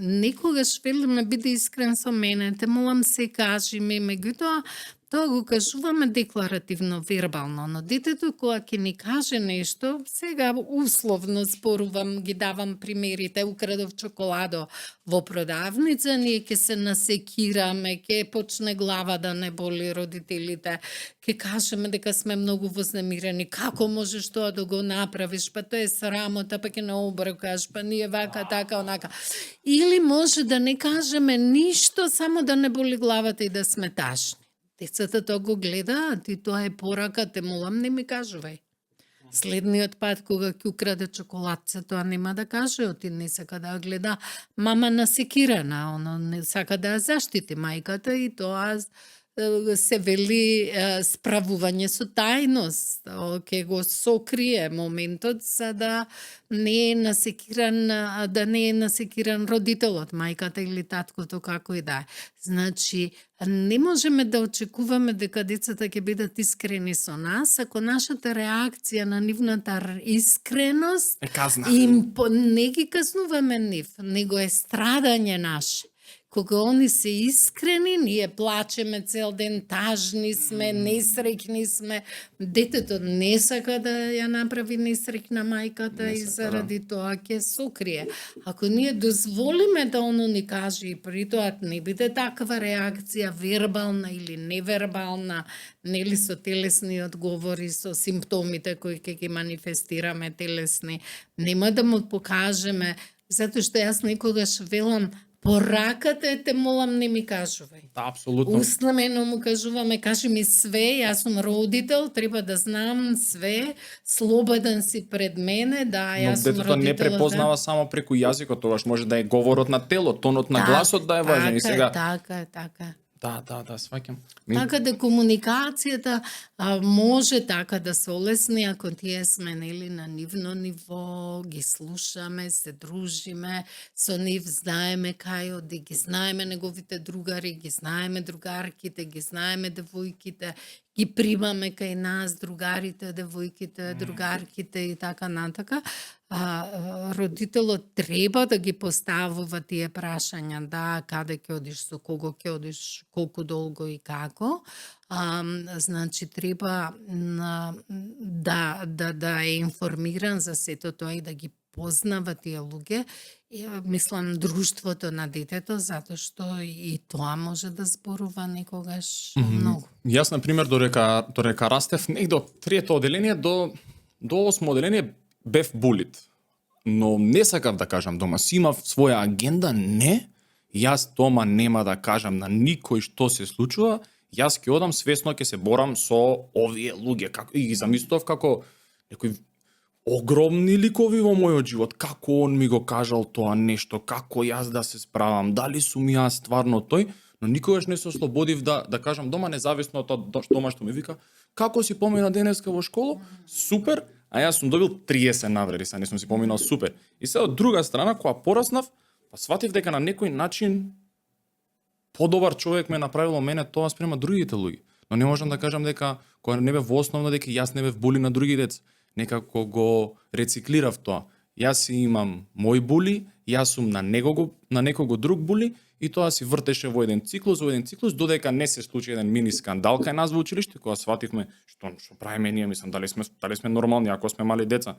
Некогаш велиме биде искрен со мене, те молам се кажи ми, меѓутоа тоа го кажуваме декларативно, вербално, но детето кога ќе ни каже нешто, сега условно зборувам, ги давам примерите, украдов чоколадо во продавница, ние ќе се насекираме, ќе почне глава да не боли родителите, ќе кажеме дека сме многу вознемирени, како можеш тоа да го направиш, па тоа е срамота, па ќе не обркаш, па ние вака, така, онака. Или може да не кажеме ништо, само да не боли главата и да сме тажни. Децата тоа го гледаат и тоа е порака, те молам не ми кажувај. Следниот пат кога ќе украде чоколадце, тоа нема да каже, оти не сака да гледа мама насекирана, оно не сака да ја заштити мајката и тоа се вели справување со тајност, ќе го сокрие моментот за да не е насекиран родителот, мајката или таткото, како и да е. Значи, не можеме да очекуваме дека децата ќе бидат искрени со нас, ако нашата реакција на нивната искреност Е казна. не ги казнуваме нив, него е страдање наше. Кога они се искрени, ние плачеме цел ден, тажни сме, несреќни сме. Детето не сака да ја направи несреќна мајката и заради тоа ќе сокрие. Ако ние дозволиме да оно ни каже и при тоа не биде таква реакција, вербална или невербална, нели со телесни одговори, со симптомите кои ќе ги манифестираме телесни, нема да му покажеме, затоа што јас некогаш велам, пораката е, те молам, не ми кажувај. Да, апсолутно. Услемено му кажуваме, кажи ми све, јас сум родител, треба да знам све, слободен си пред мене, да, јас сум родител. Но детето не препознава само преку јазикот, тогаш може да е говорот на тело, тонот на гласот да е важен и сега. Така. Да, сваќам. Така да комуникацијата може така да се олесни ако тие сме нели на нивно ниво, ги слушаме, се дружиме, со нив знаеме кај оди, ги знаеме неговите другари, ги знаеме другарките, ги знаеме девојките, ги примаме кај нас другарите, девојките, другарките и така натака. Родителот треба да ги поставува тие прашања, да, каде ќе одиш, со кого ќе одиш, колку долго и како. Значи треба да е информиран за сето тоа и да ги познава тие луѓе. Мислам друштвото на детето, затоа што и тоа може да зборува некогаш многу. Јас, например, додека растев, негде од трето оделение до 8 оделение бев булит. Но не сакав да кажам дома, си имав своја агенда, не. Јас дома нема да кажам на никој што се случува. Јас ќе одам свесно, ќе се борам со овие луѓе, и ги замислував како некои огромни ликови во мојот живот, како он ми го кажал тоа нешто, како јас да се справам, дали сум јас стварно тој, но никогаш не се ослободив да кажам дома, независно од тоа дома што ми вика, како си помина денеска во школа, супер, а јас сум добил 30 навреди, не сум си поминал супер. И се од друга страна, кога пораснав, па сватив дека на некој начин подобар човек ме направило мене тоа спрема другите луѓе. Но не можам да кажам дека кога не бев во основно дека јас не бев були на други деца. Некако го рециклирав тоа. Јас си имам мој були, јас сум на некого друг були и тоа си вртеше во еден циклус, додека не се случи еден мини скандал кај нас во училиште, кога свативме што правиме ние, мислам, дали сме нормални ако сме мали деца.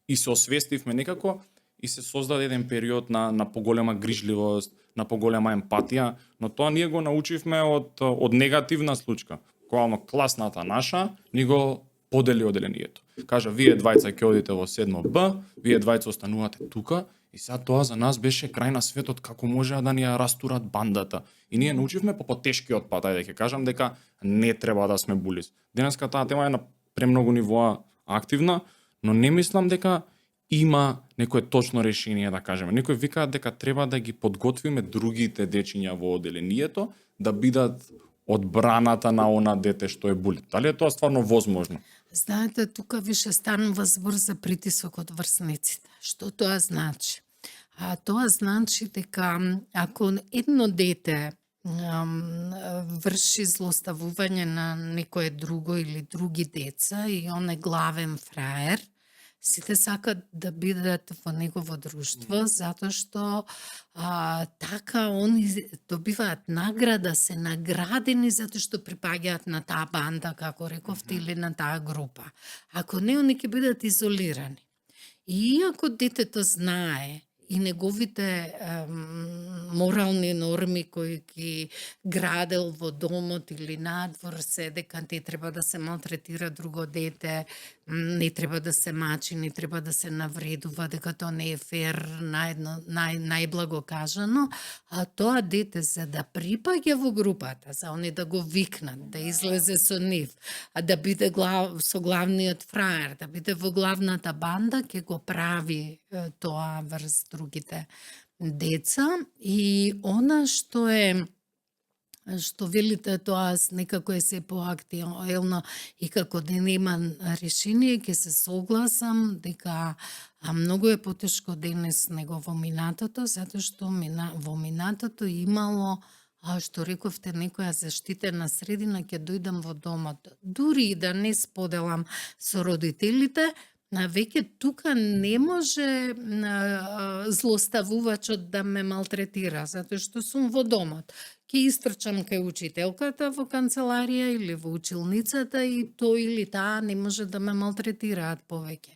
И се освестивме некако и се создаде еден период на поголема грижливост, на поголема емпатија, но тоа ние го научивме од негативна случка. Кога класната наша ни го подели оделението. Кажа, вие двајца ќе одите во 7Б, вие двајца останувате тука, и сега тоа за нас беше крај на светот, како можеа да ни ја растурат бандата. И ние научивме по потешкиот пат, ајде ќе кажам дека не треба да сме булис. Денеска таа тема е на премногу нивоа активна, но не мислам дека има некое точно решение, да кажеме. Некои викаат дека треба да ги подготвиме другите дечиња во оделението да бидат одбраната на она дете што е булит. Дали е тоа стварно возможно? Знаете, тука више станува збор за притисок од врсниците. Што тоа значи? Тоа значи дека ако едно дете врши злоставување на некое друго или други деца и он е главен фраер, сите сакат да бидат во негово друштво, затоа што така они добиваат награда, се наградени затоа што припаѓаат на таа банда, како рековте, или на таа група. Ако не, они ќе бидат изолирани. И иако детето знае и неговите морални норми кои ги градел во домот или надвор се дека не треба да се малтретира друго дете, не треба да се мачи, не треба да се навредува, дека тоа не е фер, најблаго кажано, а тоа дете за да припаѓа во групата, за они да го викнат, да излезе со нив, а да биде со главниот фраер, да биде во главната банда, ќе го прави тоа врз другите деца. И она што велите тоа некако е се поактуелно и како да нема решение, ќе се согласам дека многу е потешко денес него во минатото, затоа што во минатото имало, што рековте, некоја заштитена средина, ќе дојдам во домот. Дури и да не споделам со родителите, веќе тука не може злоставувачот да ме малтретира, затоа што сум во домот. Ќе истрчам кај учителката во канцеларија или во училницата и тој или таа не може да ме малтретираат повеќе.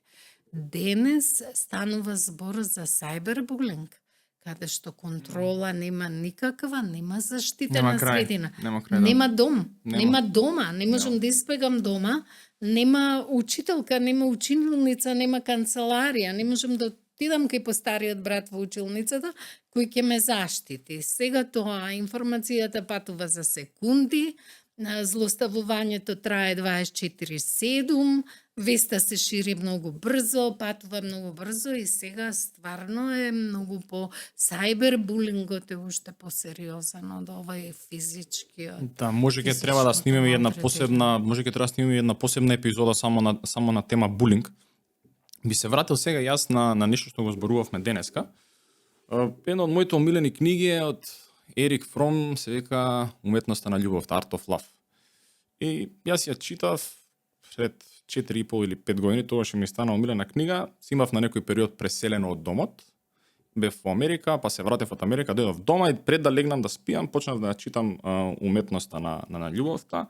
Денес станува збор за сайбербулинг, каде што контрола нема никаква, нема заштитена средина. Нема дом, нема дома, не можам да испегам дома, нема учителка, нема училница, нема канцеларија, не можам да отидам кај постариот брат во училницата, кој ќе ме заштити. Сега тоа информацијата патува за секунди, злоставувањето трае 24/7, веста се шири многу брзо, патува многу брзо и сега стварно е многу по сайбербулингот е уште посериозен од овој физичкиот. Да, може ќе треба да снимеме една посебна епизода само на тема булинг. Би се вратил сега јас на нешто што го зборувавме денеска. Една од моите омилени книги е од Ерик Фром, се вика Уметноста на љубовта, Art of Love. И јас ја читав пред 4,5 или 5 години, тогаш ми стана омилена книга. Си имав на некој период преселено од домот. Бев во Америка, па се вратев од Америка, дојдов дома и пред да легнам да спиам, почнав да читам Уметноста на љубовта.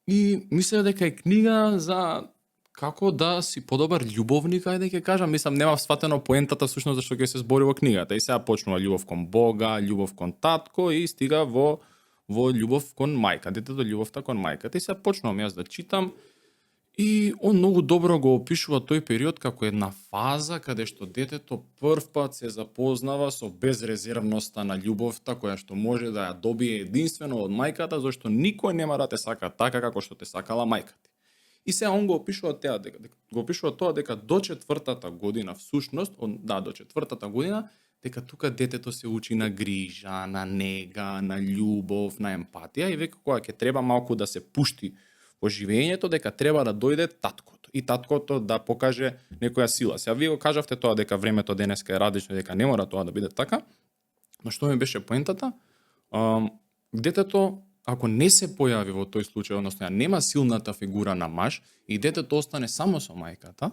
И мислев дека е книга за како да си подобар љубовник, ајде ќе кажам, мислам нема сватено поентата всушност зашто ќе се збори во книгата. И сега почнува љубов кон Бога, љубов кон татко и стига во љубов кон мајка, детето љубовта кон мајката. И сега почнувам јас да читам и он многу добро го опишува тој период како една фаза каде што детето првпат се запознава со безрезервноста на љубовта која што може да ја добие единствено од мајката, зашто никој нема да те сака така како што те сакала мајката. И сега он го опишува тоа дека до 4-та година всушност, до 4-та година, дека тука детето се учи на грижа, на нега, на љубов, на емпатија и века кога ќе треба малку да се пушти во живењето, дека треба да дојде таткото и таткото да покаже некоја сила. Сега вие го кажавте тоа дека времето денеска е различно, дека не мора тоа да биде така, но што ми беше поентата? Детето ако не се појави во тој случај, односно нема силната фигура на маж и детето остане само со мајката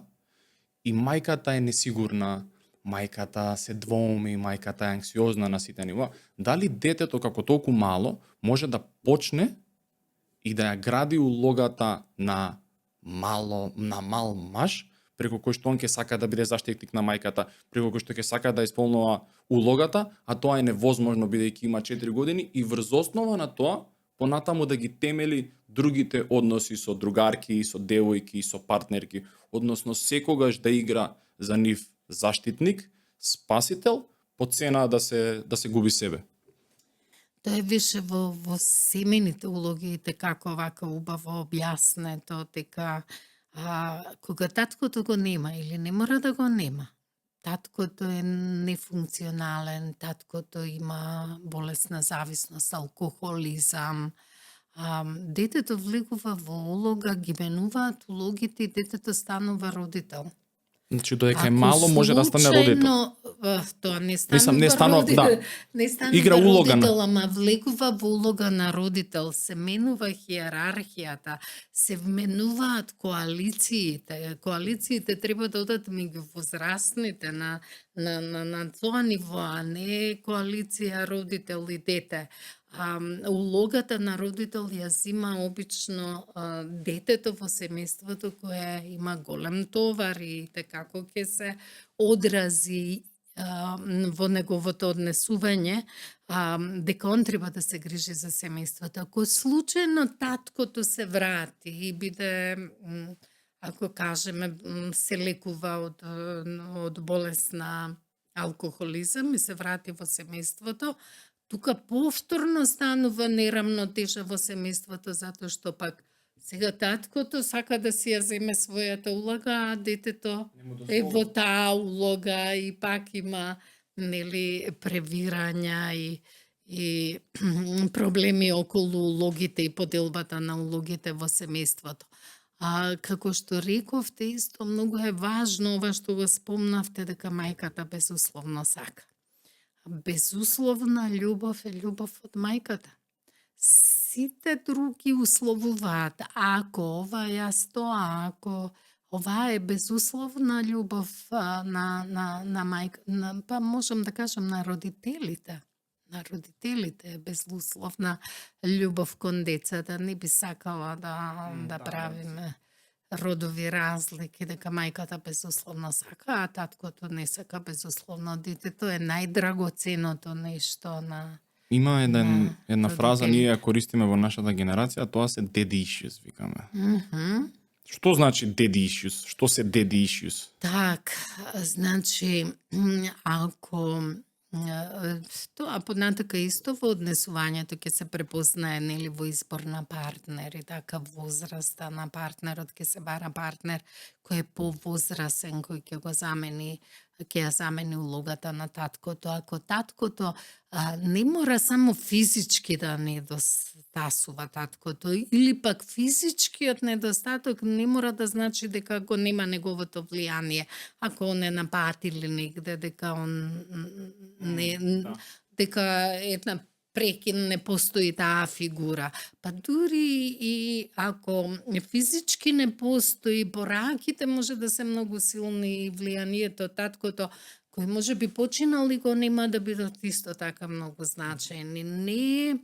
и мајката е несигурна, мајката се двоуми, мајката е анксиозна на сите нива, дали детето како толку мало може да почне и да ја гради улогата на мал маж преку кој што он ќе сака да биде заштитник на мајката, преку кој што ќе сака да исполнува улогата, а тоа е невозможно бидејќи има 4 години и врз основа на тоа понатаму да ги темели другите односи со другарки, со девојки, со партнерки, односно секогаш да игра за нив заштитник, спасител, по цена да се губи себе. Тоа е више во семените улоги, како вака убаво објаснето, дека кога таткото го нема или не мора да го нема, таткото е нефункционален, таткото има болесна зависност, алкохолизам, детето влегува во улога, ги менуваат улогите и детето станува родител. Значи додека е мало може да стане родител. Тоа не Не станува, родител, да. не станува Игра улога на- родител, ама влегува во улога на родител, се менува хиерархијата, се вменуваат коалициите. Коалициите треба да одат меѓу возрастните на тоа ниво, а не коалиција родител и дете. Улогата на родител ја зима обично детето во семејството кое има голем товар и како ќе се одрази во неговото однесување, дека он треба да се грижи за семејството. Ако случајно таткото се врати и биде, ако кажеме, се лекува од болест на алкохолизам и се врати во семејството, тука повторно станува нерамнотежа во семејството, затоа што пак сега таткото сака да си ја земе својата улога, а детето е во таа улога и пак има превирања и проблеми околу улогите и поделбата на улогите во семејството. Како што рековте, исто многу е важно ова што го спомнавте, дека мајката безусловно сака. Безусловна љубов е љубов од мајката. Сите други условуваат. Ако ова јас тоа, ако ова е безусловна љубов на мајка, па можам да кажам на родителите. На родителите е безусловна љубов кон децата. Не би сакала да правиме родови разлики, дека мајката безусловно сака, а таткото не сака безусловно. Детето е најдрагоценото нешто на... Има една фраза, родители. ние ја користиме во нашата генерација, тоа се daddy issues, викаме. Што значи daddy issues? Што се daddy issues? Так, значи, ако тоа понатака исто во однесувањето ќе се препознае нели во избор на партнер и така возраста на партнерот ќе се бара партнер кој е повозрасен, кој ќе го замени, ќе ја замени улогата на таткото. Ако таткото не мора само физички да недостасува таткото, или пак физичкиот недостаток не мора да значи дека го нема неговото влијание. Ако он е на пат или негде, дека он дека една прекин не постои таа фигура. Па дури и ако физички не постои, пораките може да се многу силни и влијанието таткото кој може би починал и го нема да бидат исто така многу значајни. Не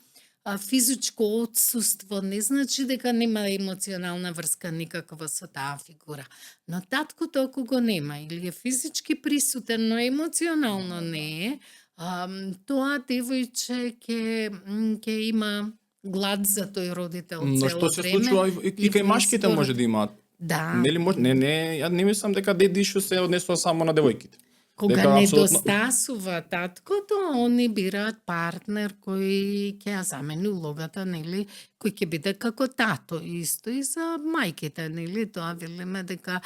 физичко отсуство не значи дека нема емоционална врска никаква со таа фигура. Но таткото ако го нема или е физички присутен, но емоционално не е, тоа девојче ќе има глад за тој родител цело време. Но што се случува и кај машките може да имаат. Да. Нели може? Не, ја не мислам дека daddy issues се однесува само на девојките. Кога Дека недостасува таткото, они бираат партнер кој ќе ја замени улогата, нели, кој ќе биде како тато, исто и за мајките, нели, тоа велиме дека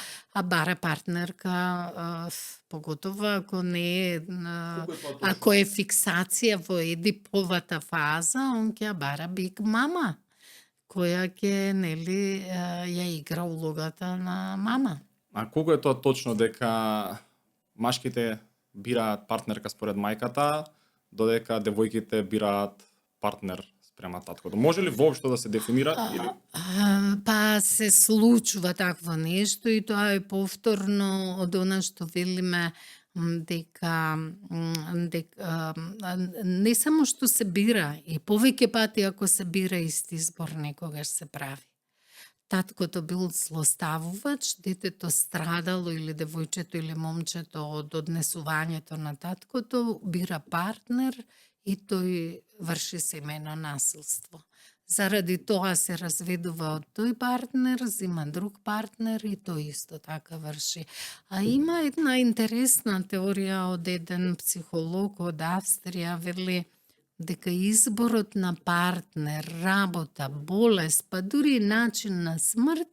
бара партнерка, поготово ако не е, ако е фиксација во едиповата фаза, он ќе ја бара биг мама, која ќе, нели, ја игра улогата на мама. А колку е тоа точно дека машките бираат партнерка според мајката, додека девојките бираат партнер спрема таткото? Може ли воопшто да се дефинира? Или... Па се случува такво нешто и тоа е повторно од она што велиме дека не само што се бира, и повеќе пати ако се бира ист избор некогаш се прави. таткото бил злоставувач, детето страдало или девојчето или момчето од однесувањето на таткото, бира партнер и тој врши семејно насилство. Заради тоа се разведува од тој партнер, зима друг партнер и тој исто така врши. А има една интересна теорија од еден психолог од Австрија, вели дека изборот на партнер, работа, болест, па дури начин на смрт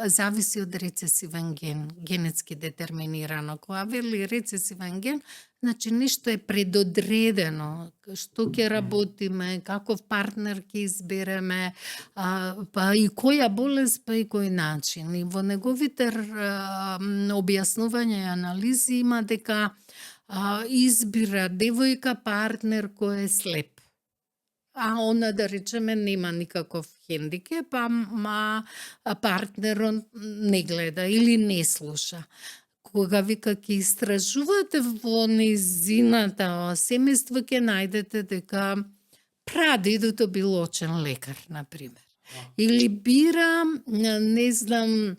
зависи од рецесивен ген, генетски детерминирано. Кога вели рецесивен ген, значи нешто е предодредено, што ќе работиме, каков партнер ќе избереме, па и која болест, па и кој начин. И во неговите објаснувања и анализи има дека избира девојка партнер кој е слеп. А она, да речеме, нема никаков хендикеп, партнерот не гледа или не слуша. Кога вика ќе истражувате во низината семејство, ќе најдете дека прадедото бил очен лекар, например. Или бира, не знам,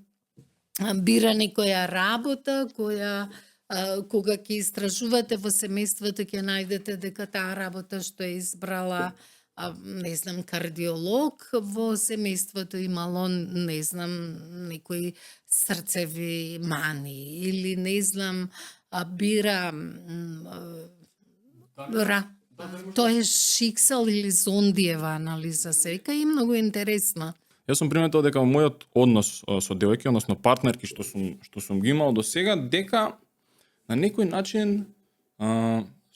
бира некоја работа која кога ќе истражувате во семејството ќе најдете дека таа работа што е избрала, не знам, кардиолог, во семејството имало, не знам, некои срцеви мани или не знам, бира тоа е Шиксал или Зондиева анализа сека и многу интересна. Јас сум приметил дека во мојот однос со девојки, односно партнерки што сум ги имал до сега, дека на некој начин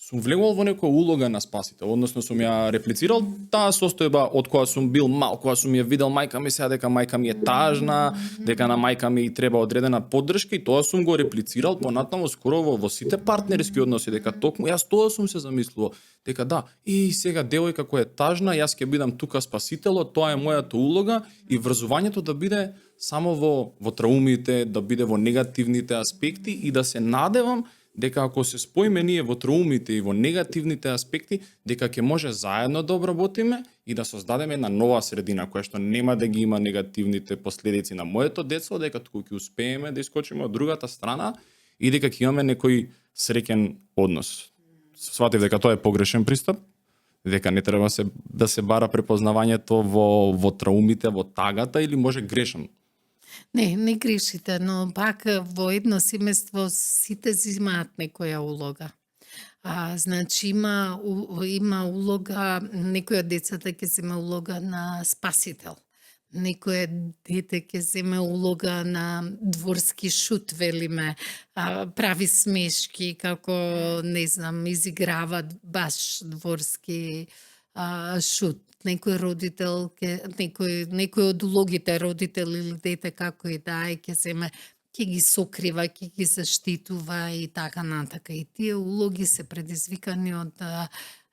сум влегувал во некоја улога на спасител, односно сум ја реплицирал таа состојба од која сум бил мал, која сум ја видел мајка ми сега дека мајка ми е тажна, дека на мајка ми треба одредена поддршка и тоа сум го реплицирал понатаму скоро во сите партнерски односи, дека токму јас тоа сум се замислувал, дека да, и сега девојка која е тажна, јас ќе бидам тука спасителот, тоа е мојата улога и врзувањето да биде само во траумите, да биде во негативните аспекти и да се надевам дека ако се споиме ние во траумите и во негативните аспекти, дека ќе може заедно да обработиме и да создадеме една нова средина која што нема да ги има негативните последици на моето детство, дека туку ќе успееме да искочиме од другата страна и дека ќе имаме некој среќен однос. Сватив дека тоа е погрешен пристап, дека не треба да се бара препознавањето во траумите, во тагата или може грешен. Не грешите, но пак во едно семејство сите имаат некоја улога. Значи има улога, некој од децата ќе земе улога на спасител. Некој дете ќе земе улога на дворски шут, велиме, прави смешки, како, не знам, изиграва баш дворски шут. Некој родител, некој од улогите, родител или дете, како и да е, ќе земе, ќе ги сокрива, ќе ги заштитува и така натака. И тие улоги се предизвикани од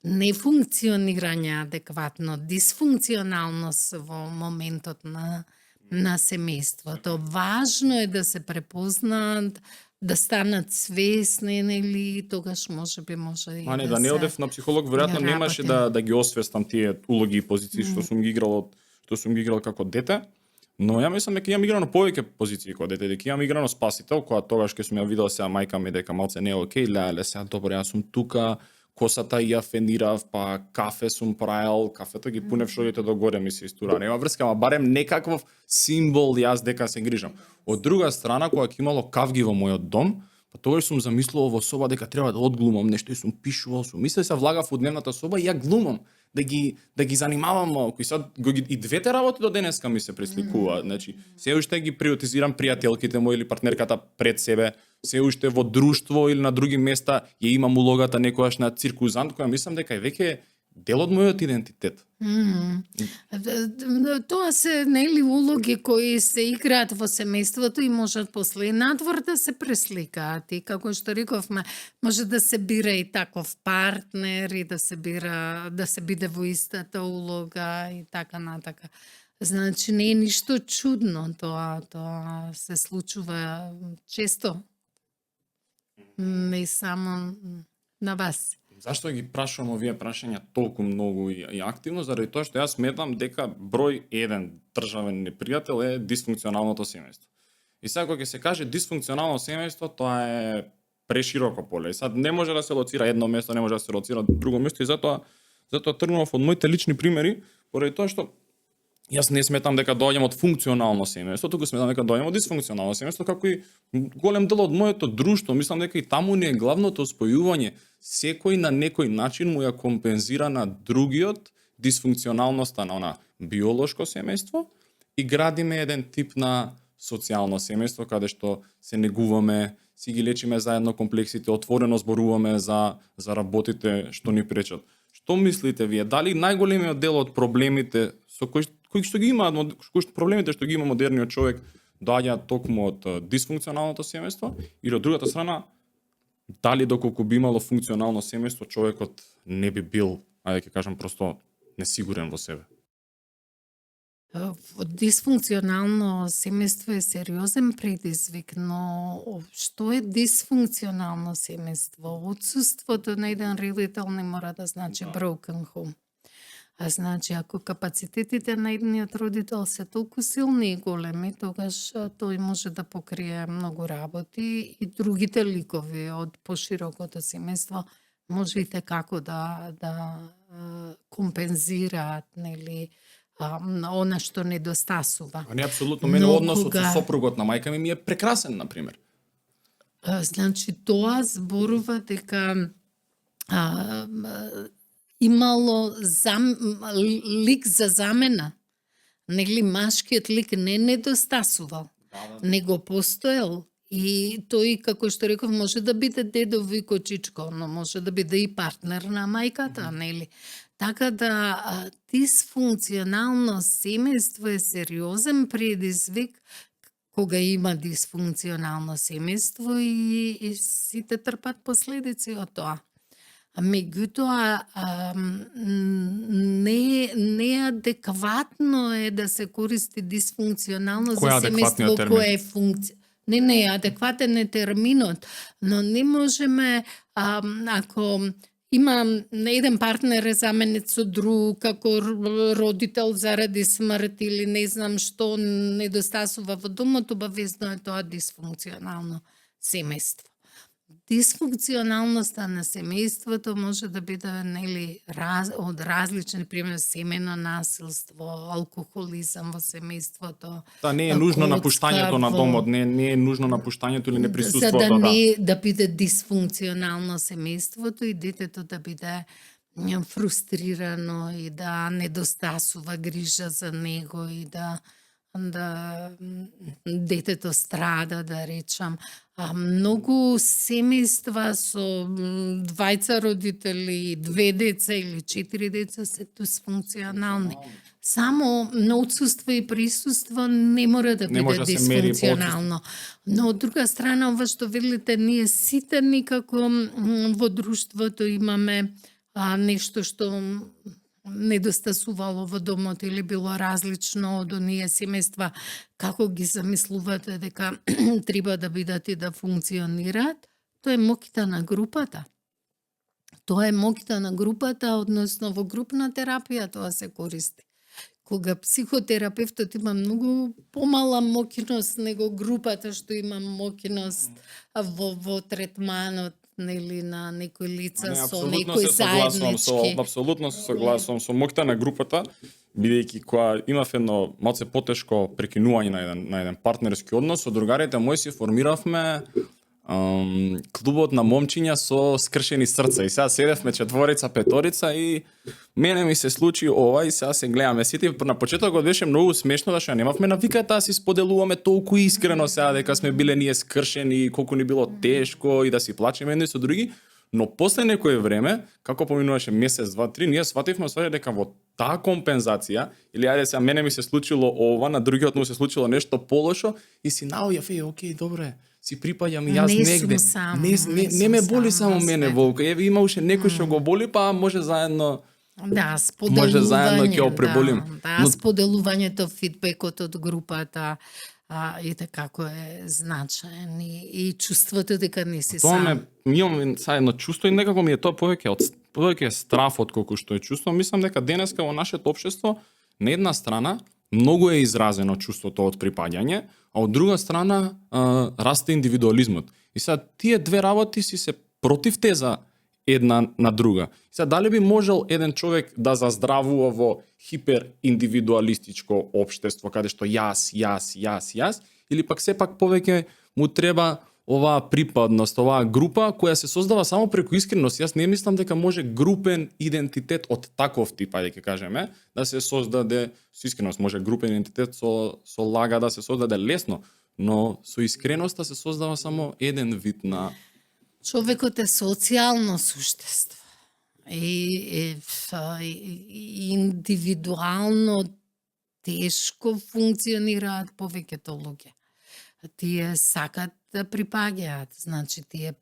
нефункционирање адекватно, дисфункционалност во моментот на семејството. Важно е да се препознаат, да станат свесни, нели, тогаш може и не, да не одев на психолог, веројатно немаше да ги освестам тие улоги и позиции што сум ги играл како дете, но ја мислам дека имам играно повеќе позиции како дете, дека имам играно спасител, која тогаш ке сум ја видел сега мајка ми дека малце не е окей, леле сега добро, јас сум тука, косата ја фенирав, па кафе сум правил, кафето ги пунев шојите до горе ми се истура. Нема врска, ама барем некаков символ јас дека се грижам. Од друга страна, кога ќе имало кавги во мојот дом, па тогаш сум замислувал во соба дека треба да одглумам нешто и сум пишувал, мислев се влагав во дневната соба и ја глумам, да ги занимавам малку. И sad и двете работи до денеска ми се пресликуваат. Значи, се уште ги приоритизирам пријателките мои или партнерката пред себе, се уште во друштво или на други места ја имам улогата некојаш на циркузант, која мислам дека е веќе дел од мојот идентитет. Тоа се, нели, улоги кои се играат во семејството и можат после надвор да се пресликаат. И како што рековме, може да се бира и таков партнер и да се биде во истата улога и така натака. Значи не е ништо чудно, тоа се случува често. Не само на вас. Зашто ги прашувам овие прашања толку многу и активно? Заради тоа што јас сметам дека број 1 државен непријател е дисфункционалното семејство. И сега кога ќе се каже дисфункционално семејство, тоа е прешироко поле. И сад не може да се лоцира едно место, не може да се лоцира друго место и затоа тргнував од моите лични примери, поради тоа што јас не сметам дека доаѓам од функционално семејство, туку сметам дека доаѓам од дисфункционално семејство, како и голем дел од моето друштво. Мислам дека и таму не е главното спојување. Секој на некој начин му ја компензира на другиот дисфункционалноста на она биолошко семејство и градиме еден тип на социјално семејство каде што се негуваме, си ги лечиме заедно комплексите, отворено зборуваме за работите што ни пречат. Што мислите вие? Дали најголемиот дел од проблемите со кои што ги има проблемите што ги има модерниот човек доаѓаат токму од дисфункционалното семејство или од другата страна дали доколку би имало функционално семејство човекот не би бил, ајде ќе кажам просто несигурен во себе? Дисфункционално семејство е сериозен предизвик, но што е дисфункционално семејство? Отсуството на еден родител не мора да значи broken home. А значи, ако капацитетите на едниот родител се толку силни и големи, тогаш тој може да покрие многу работи и другите ликови од поширокото семејство може и како да компензираат, нели, она што недостасува. А не апсолутно, мене односот со сопругот на мајка ми е прекрасен, на пример. Значи, тоа зборува дека имало лик за замена. Нели машкиот лик не недостасувал, него постоел. И тој, како што реков, може да биде дедо Вико Чичко, но може да биде и партнер на мајката, нели? Така да дисфункционално семејство е сериозен предизвик кога има дисфункционално семејство и сите трпат последици од тоа. Меѓутоа, неадекватно е да се користи дисфункционално за семејство кое е функција. Не, адекватен е терминот, но не можеме, ако има еден партнер е заменет со друг, како родител заради смрт или не знам што недостасува во домот, обавезно е тоа дисфункционално семејство. Дисфункционалноста на семејството може да биде од различни, пример семено насилство, алкохолизам во семејството. Да, не е нужно напуштањето на домот, не е нужно напуштањето или неприсуството. За да не да биде дисфункционално семејството и детето да биде фрустрирано и да недостасува грижа за него и да детето страда, да речам. Многу семејства со двајца родители, 2 деца или 4 деца се дисфункционални. Само на отсуство и присуство не мора да биде дисфункционално. Но од друга страна, ова што велите, ние сите никако во друштвото имаме нешто што недостасувало во домот или било различно од оние семејства како ги замислувате дека треба да бидат и да функционираат, тоа е моќта на групата. Тоа е моќта на групата, односно во групна терапија тоа се користи. Кога психотерапевтот има многу помала моќност него групата што има моќност во третманот, нели, на некои лица со некои заеднички. Апсолутно се согласувам со моќта на групата, бидејќи кога имав едно малце потешко прекинување на еден партнерски однос, со другарите мои си формиравме клубот на момчиња со скршени срца. И сега седевме четворица, петорица и мене ми се случи ова и сега се гледаме сите. На почетокот беше многу смешно, зашто немавме навиката да си споделуваме толку искрено сега дека сме биле ние скршени, колку ни било тешко и да си плачеме едни со други. Но после некое време, како поминуваше месец, 2, 3, ние свативме дека во таа компензација, или ајде сега мене ми се случило ова, на другиот му се случило нешто полошо и си наоѓав, окей, добре, си припаѓам и јас негде. Не ме боли само мене, Волка. Еве има уште некој што го боли, па може заедно. Да, споделување. Може заедно ќе го преболим. Да, споделувањето, фидбекот од групата. и како е значаен и чувството дека не си Тоа сам. имам са едно чувство и некако ми е тоа повеќе страф отколку што е чувство. Мислам дека денеска во нашето општество на една страна многу е изразено чувството од припаѓање, а од друга страна расте индивидуализмот. И сега тие две работи си се против теза една на друга. И сега дали би можел еден човек да заздравува во хипериндивидуалистичко општество каде што јас, или пак сепак повеќе му треба оваа припадност, оваа група која се создава само преку искреност. Јас не мислам дека може групен идентитет од таков тип, ајде ќе кажеме, да се создаде со искреност. Може групен идентитет со лага да се создаде лесно, но со искреноста се создава само еден вид на... Човекот е социјално суштество и индивидуално тешко функционираат повеќето луѓе. Тие сакат да припаѓаат, значи тие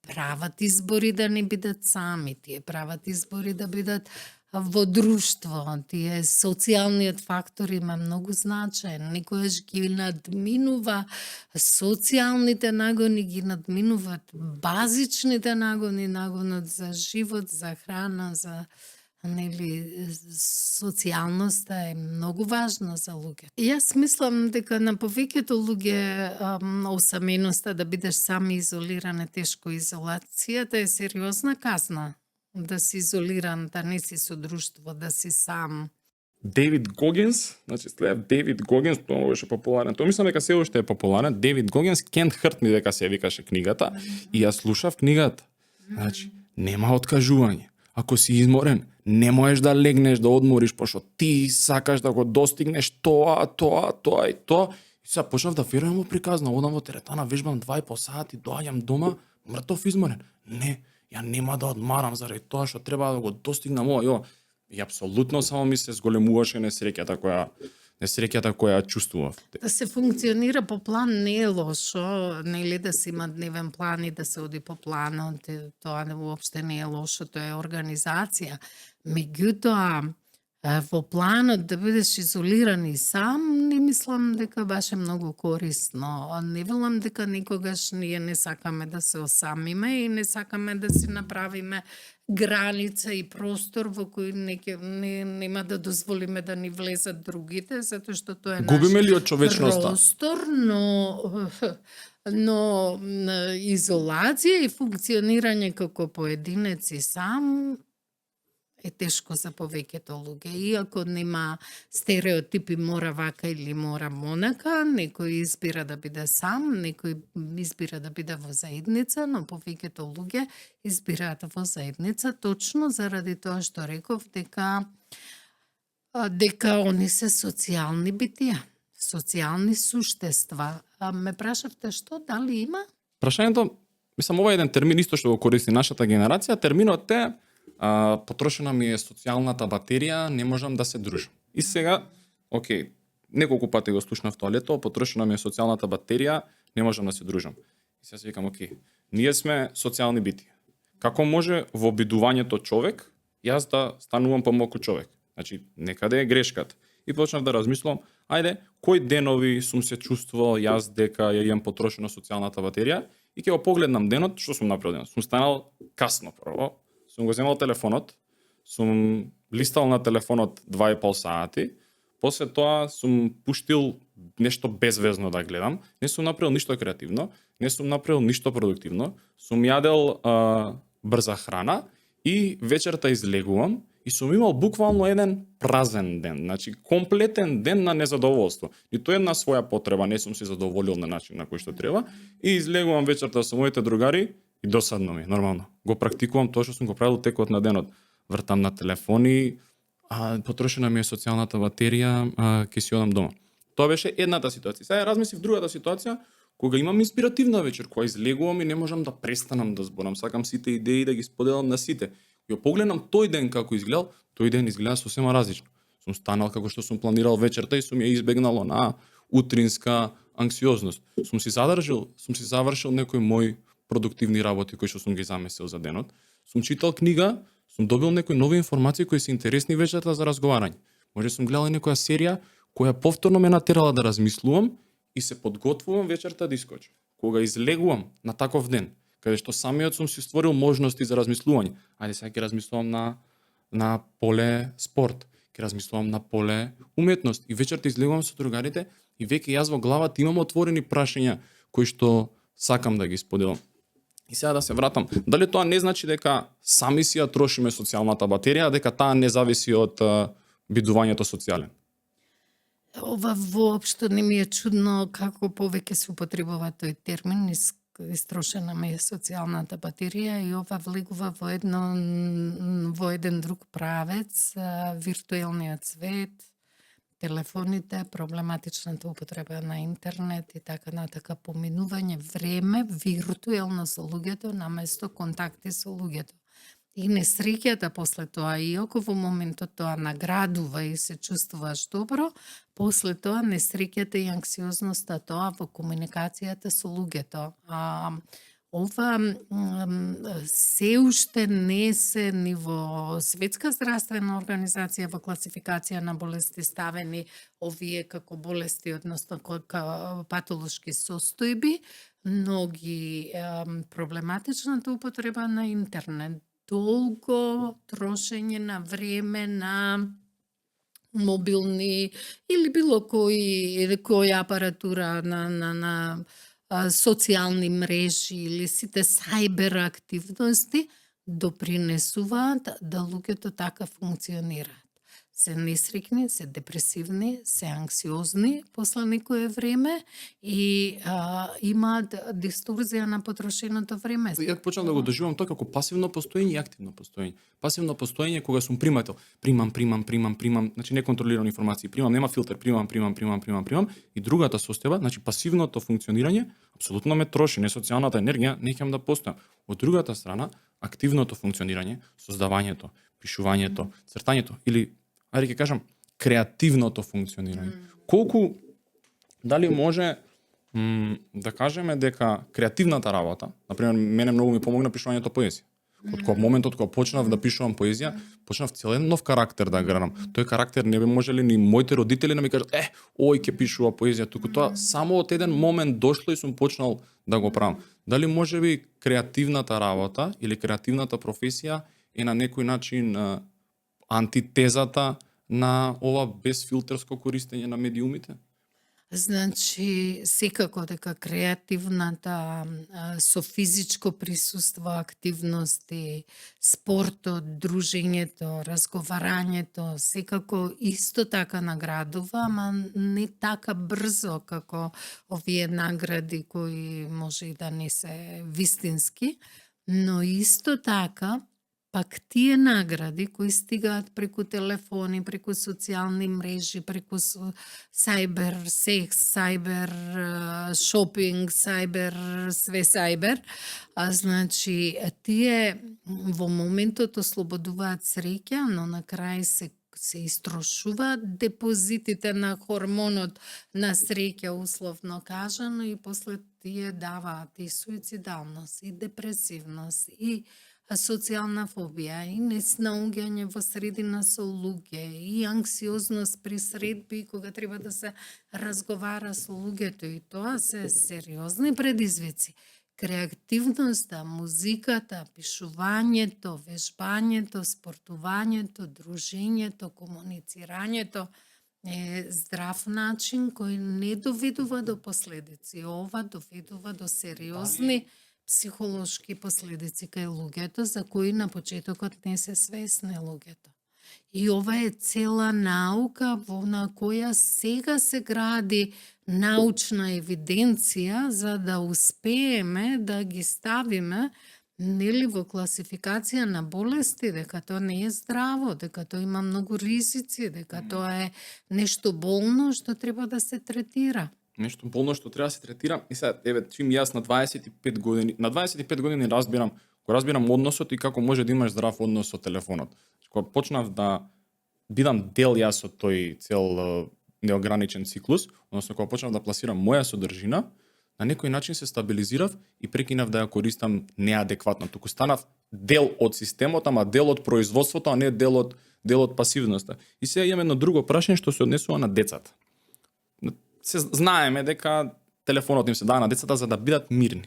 прават избори да не бидат сами, тие прават избори да бидат во друштво, тие социјалниот фактор има многу значаен, некојаш ги надминува социјалните нагони, ги надминуваат базичните нагони, нагонот за живот, за храна, за социјалноста е многу важна за луѓе. И јас мислам дека на повеќето луѓе осаменоста да бидеш сам и изолиран е тешко. Изолацијата е сериозна казна. Да си изолиран, да не си со друштво, да си сам. Дейвид Гогинс, значи следев Дейвид Гогинс, тоа беше популарен. Тоа мислам дека се уште е популарен. Дейвид Гогинс, Can't Hurt Me дека се викаше книгата, и ја слушав книгата. Значи, нема откажување. Ако си изморен, не можеш да легнеш да одмориш, пошто ти сакаш да го достигнеш тоа и тоа. И сега почнав да верувам му приказна, одам во теретана, вежбам 2,5 сати, доаѓам дома, мртов изморен. Не, ја нема да одмарам заради тоа што треба да го достигнам ова. И апсолутно само ми се зголемуваше несреќата која чувствував. Да се функционира по план не е лошо, нели да се има дневен план и да се оди по планот, тоа уопште не е лошо, тоа е организација. Меѓутоа, во планот да бидеш изолиран и сам, не мислам дека беше многу корисно. Не велам дека никогаш ние не сакаме да се осамиме и не сакаме да си направиме граница и простор во кој нема да дозволиме да ни влезат другите, затоа што тоа е Губиме ли од човечноста? Простор, но изолација и функционирање како поединец и сам е тешко за повеќето луѓе. Иако нема стереотипи мора вака или мора монака, некој избира да биде сам, некој избира да биде во заедница, но повеќето луѓе избираат во заедница точно заради тоа што реков дека они се социјални битија, социјални суштества. Ме прашавте што, дали има? Прашањето, мислам, ова е еден термин исто што го користи нашата генерација. Терминот е потрошена ми е социјалната батерија, не можам да се дружам. И сега, окей, неколку пати го слушнав тоа лето, потрошена ми е социјалната батерија, не можам да се дружам. И сега си викам, окей, ние сме социјални битија. Како може во обидувањето човек, јас да станувам помалку човек? Значи, некаде е грешката. И почнав да размислам, ајде, кои денови сум се чувствувал јас дека ја имам потрошена социјалната батерија, и ќе го погледнам денот, што сум направил денот. Сум станал касно прво, сум го земал телефонот, сум листал на телефонот 2,5 сати, после тоа сум пуштил нешто безвезно да гледам, не сум направил ништо креативно, не сум направил ништо продуктивно, сум јадел брза храна и вечерта излегувам и сум имал буквално еден празен ден, значи комплетен ден на незадоволство. Ниту една своја потреба не сум се задоволил на начин на кој што треба и излегувам вечерта со моите другари и досадно ми, нормално. Го практикувам тоа што сум го правил текот на денот. Вртам на телефони, потрошена ми е социјалната батерија, ќе си одам дома. Тоа беше едната ситуација. Сега размислив другата ситуација, кога имам инспиративна вечер, кога излегувам и не можам да престанам да зборам, сакам сите идеи да ги споделам на сите. Ја погледнам тој ден како изгледал, тој ден изгледа сосема различно. Сум станал како што сум планирал вечерта и сум ја избегнал на утринска анксиозност. Сум си завршил некој мој продуктивни работи кои што сум ги замесил за денот. Сум читал книга, сум добил некои нови информации кои се интересни вечерта за разговарање. Може сум гледал некоја серија која повторно ме натерала да размислувам и се подготвувам вечерта да искочам. Кога излегувам на таков ден, каде што самиот сум си створил можности за размислување. Ајде сега ќе размислувам на поле спорт, ќе размислувам на поле уметност и вечерта излегувам со другарите и веќе јас во главата имам отворени прашања кои што сакам да ги споделам. И сега да се вратам, дали тоа не значи дека сами си ја трошиме социјалната батерија, дека таа не зависи од бидувањето социјален? Ова воопшто не ми е чудно како повеќе се употребува тој термин, истрошена ми е социјалната батерија и ова влегува во еден друг правец, виртуелниот свет, телефоните, проблематичната употреба на интернет и така натака, поминување време виртуелно со луѓето наместо контакти со луѓето. И несреќата после тоа, иако во моментот тоа наградува и се чувствуваш добро, после тоа несреќата и анксиозноста тоа во комуникацијата со луѓето. Ова се уште не се ни во Светска здравствена организација во класификација на болести ставени овие како болести, односно како патолошки состојби, но ги проблематичната употреба на интернет, долго трошење на време на мобилни или било кој апаратура на социјални мрежи или сите сајбер активности допринесуваат да луѓето така функционираат. Се несреќни, се депресивни, се анксиозни после некое време и имаат дисторзија на потрошеното време. Ја почнав да го доживам тоа како пасивно постоење и активно постоење. Пасивно постоење кога сум примател, примам, значи неконтролирани информации, примам, нема филтер, примам и другата состојба, значи пасивното функционирање апсолутно ме троши, не социјалната енергија, не ќе да постојам. Од другата страна, активното функционирање, создавањето, пишувањето, цртањето или ајде ќе кажам креативното функционирање. Колку дали може да кажеме дека креативната работа, например, мене многу ми помогна пишувањето поезија. Од моментот кога почнав да пишувам поезија, почнав цел еден нов карактер да градам. Тој карактер не би можеле ни моите родители да ми кажат, ој ќе пишува поезија, туку тоа само од еден момент дошло и сум почнал да го правам. Дали можеби креативната работа или креативната професија е на некој начин антитезата на ова безфилтерско користење на медиумите? Значи, секако дека креативната со физичко присуство, активности, спортот, дружењето, разговарањето, секако исто така наградува, ама не така брзо како овие награди кои може и да не се вистински, но исто така пак тие награди кои стигаат преку телефони, преку социјални мрежи, преку сајбер секс, сајбер шопинг, сајбер све сајбер, значи тие во моментот ослободуваат среќа, но на крај се истрошуваат депозитите на хормонот на среќа, условно кажано, и после тие даваат и суицидалност, и депресивност, и социјална фобија, и неснаоѓање во средина со луѓе, и анксиозност при средби кога треба да се разговара со луѓето, и тоа се сериозни предизвици. Креативноста, музиката, пишувањето, вежбањето, спортувањето, дружењето, комуницирањето е здрав начин кој не доведува до последици. Ова доведува до сериозни психолошки последици кај луѓето, за кои на почетокот не се свесни луѓето. И ова е цела наука на која сега се гради научна евиденција за да успееме да ги ставиме нели во класификација на болести, дека тоа не е здраво, дека тоа има многу ризици, дека тоа е нешто болно што треба да се третира. Нешто болно што треба да се третира. И сега, чим јас на 25 години разбирам односот и како може да имаш здрав однос со телефонот. Кога почнав да бидам дел јас од тој цел неограничен циклус, односно кога почнав да пласирам моја содржина, на некој начин се стабилизирав и прекинав да ја користам неадекватно. Туку станав дел од системот, ама дел од производството, а не дел од пасивноста. И сега имам едно друго прашање што се однесува на децата. се знаеме дека телефонот им се дава на децата за да бидат мирни.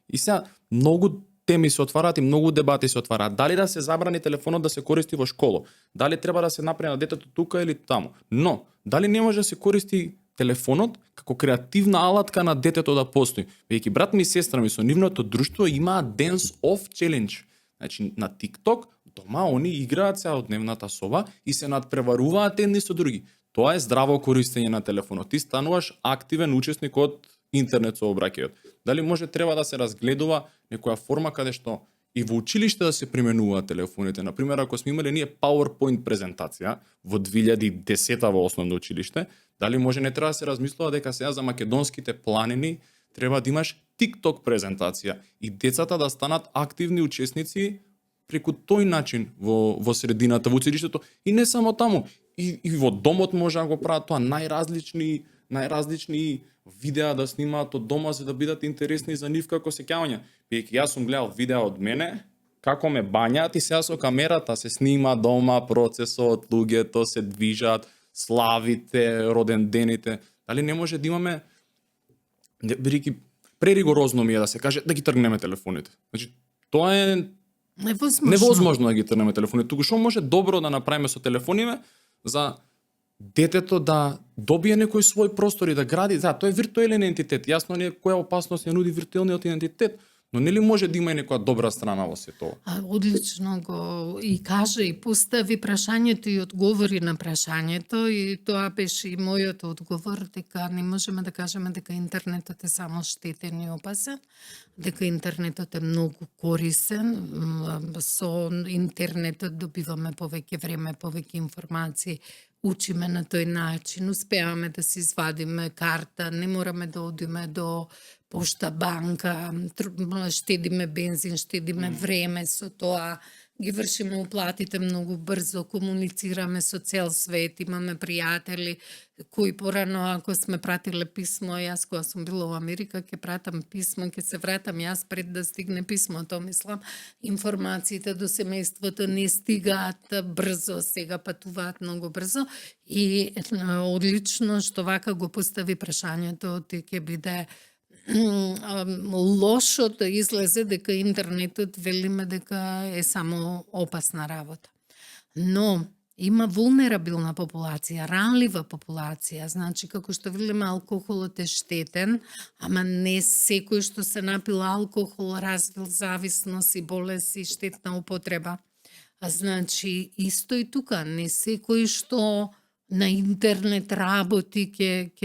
И сега многу теми се отвараат и многу дебати се отвараат. Дали да се забрани телефонот да се користи во школа? Дали треба да се направи на детето тука или таму? Но, дали не може да се користи телефонот како креативна алатка на детето да постои? Веќе брат ми и сестра ми со нивното друштво имаат Dance Off Challenge. Значи, на TikTok, дома они играат целодневната соба и се надпреваруваат едни со други. Тоа е здраво користење на телефонот. Ти стануваш активен учесник од интернет сообраќајот. Дали може треба да се разгледува некоја форма каде што и во училиште да се применуваат телефоните. Например, ако сме имале ние PowerPoint презентација во 2010 во основно училиште, дали може не треба да се размислува дека сега за македонските планини треба да имаш TikTok презентација и децата да станат активни учесници преку тој начин во средината, во училиштето и не само таму, и во домот може да го прават тоа, најразлични видеа да снимаат од дома за да бидат интересни за нив како сеќавања. Бидејќи јас сум гледал видеа од мене како ме бањаат и сега со камерата се снима дома процесот, луѓето се движат, славите, родендените. Дали не може да имаме, бидејќи преригорозно ми е да се каже да ги тргнеме телефоните. Значи, тоа е невозможно да ги тргнеме телефоните. Туку што може добро да направиме со телефоните за детето да добие некој свој простор и да гради, тоа е виртуелен ентитет. Јасно не е која опасност ја нуди виртуелниот идентитет, но нели може да има и некоја добра страна во се тоа? Одлично го и кажа и постави прашањето и одговори на прашањето и тоа беше и мојот одговор дека не можеме да кажеме дека интернетот е само штетен и опасен, дека интернетот е многу корисен, со интернетот добиваме повеќе време, повеќе информации, учиме на тој начин, успеаваме да си извадиме карта, не мораме да одиме до пошта банка, штедиме бензин, штедиме време со тоа, ги вршиме уплатите многу брзо, комуницираме со цел свет, имаме пријатели кои порано ако сме пратиле писмо, јас кога сум била во Америка, ќе пратам писмо, ќе се вратам јас пред да стигне писмото, мислам, информациите до семејството не стигаат брзо, сега патуваат многу брзо и одлично што вака го постави прашањето, ти ќе биде лошо да излезе дека интернетот велиме дека е само опасна работа. Но има вулнерабилна популација, ранлива популација, значи како што велиме алкохолот е штетен, ама не секој што се напил алкохол развил зависност и болест и штетна употреба. Значи исто и тука, не секој што на интернет работи ќе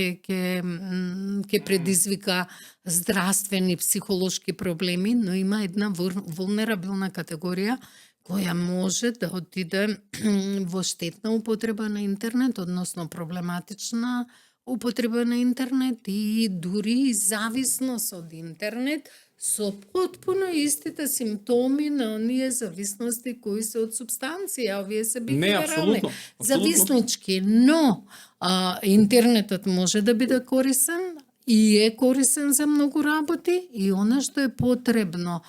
предизвика здравствени психолошки проблеми, но има една вулнерабилна категорија која може да отиде во штетна употреба на интернет, односно проблематична употреба на интернет и дури зависност од интернет со потпуно истите симптоми на оние зависности кои се од субстанција, овие се бихевиорални, зависнички, но интернетот може да биде корисен и е корисен за многу работи и она што е потребно.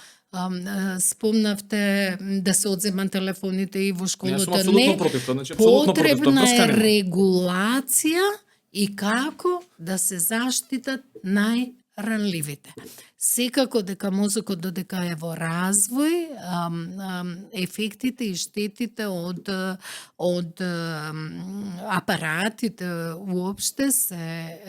Спомнавте да се одземат телефоните и во школата. Не, потребна е регулација и како да се заштитат најранливите. Секако дека мозокот додека е во развој, ефектите и штетите од апаратите уопште се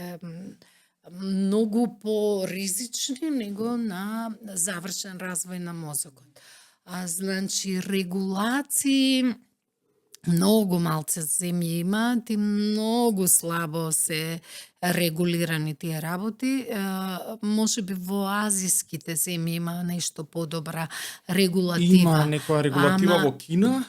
многу поризични него на завршен развој на мозокот. Значи, регулации многу малце земји имаат и многу слабо се регулирани тие работи. Може би во азиските земји има нешто подобра регулатива. Има некоја регулатива во Кина?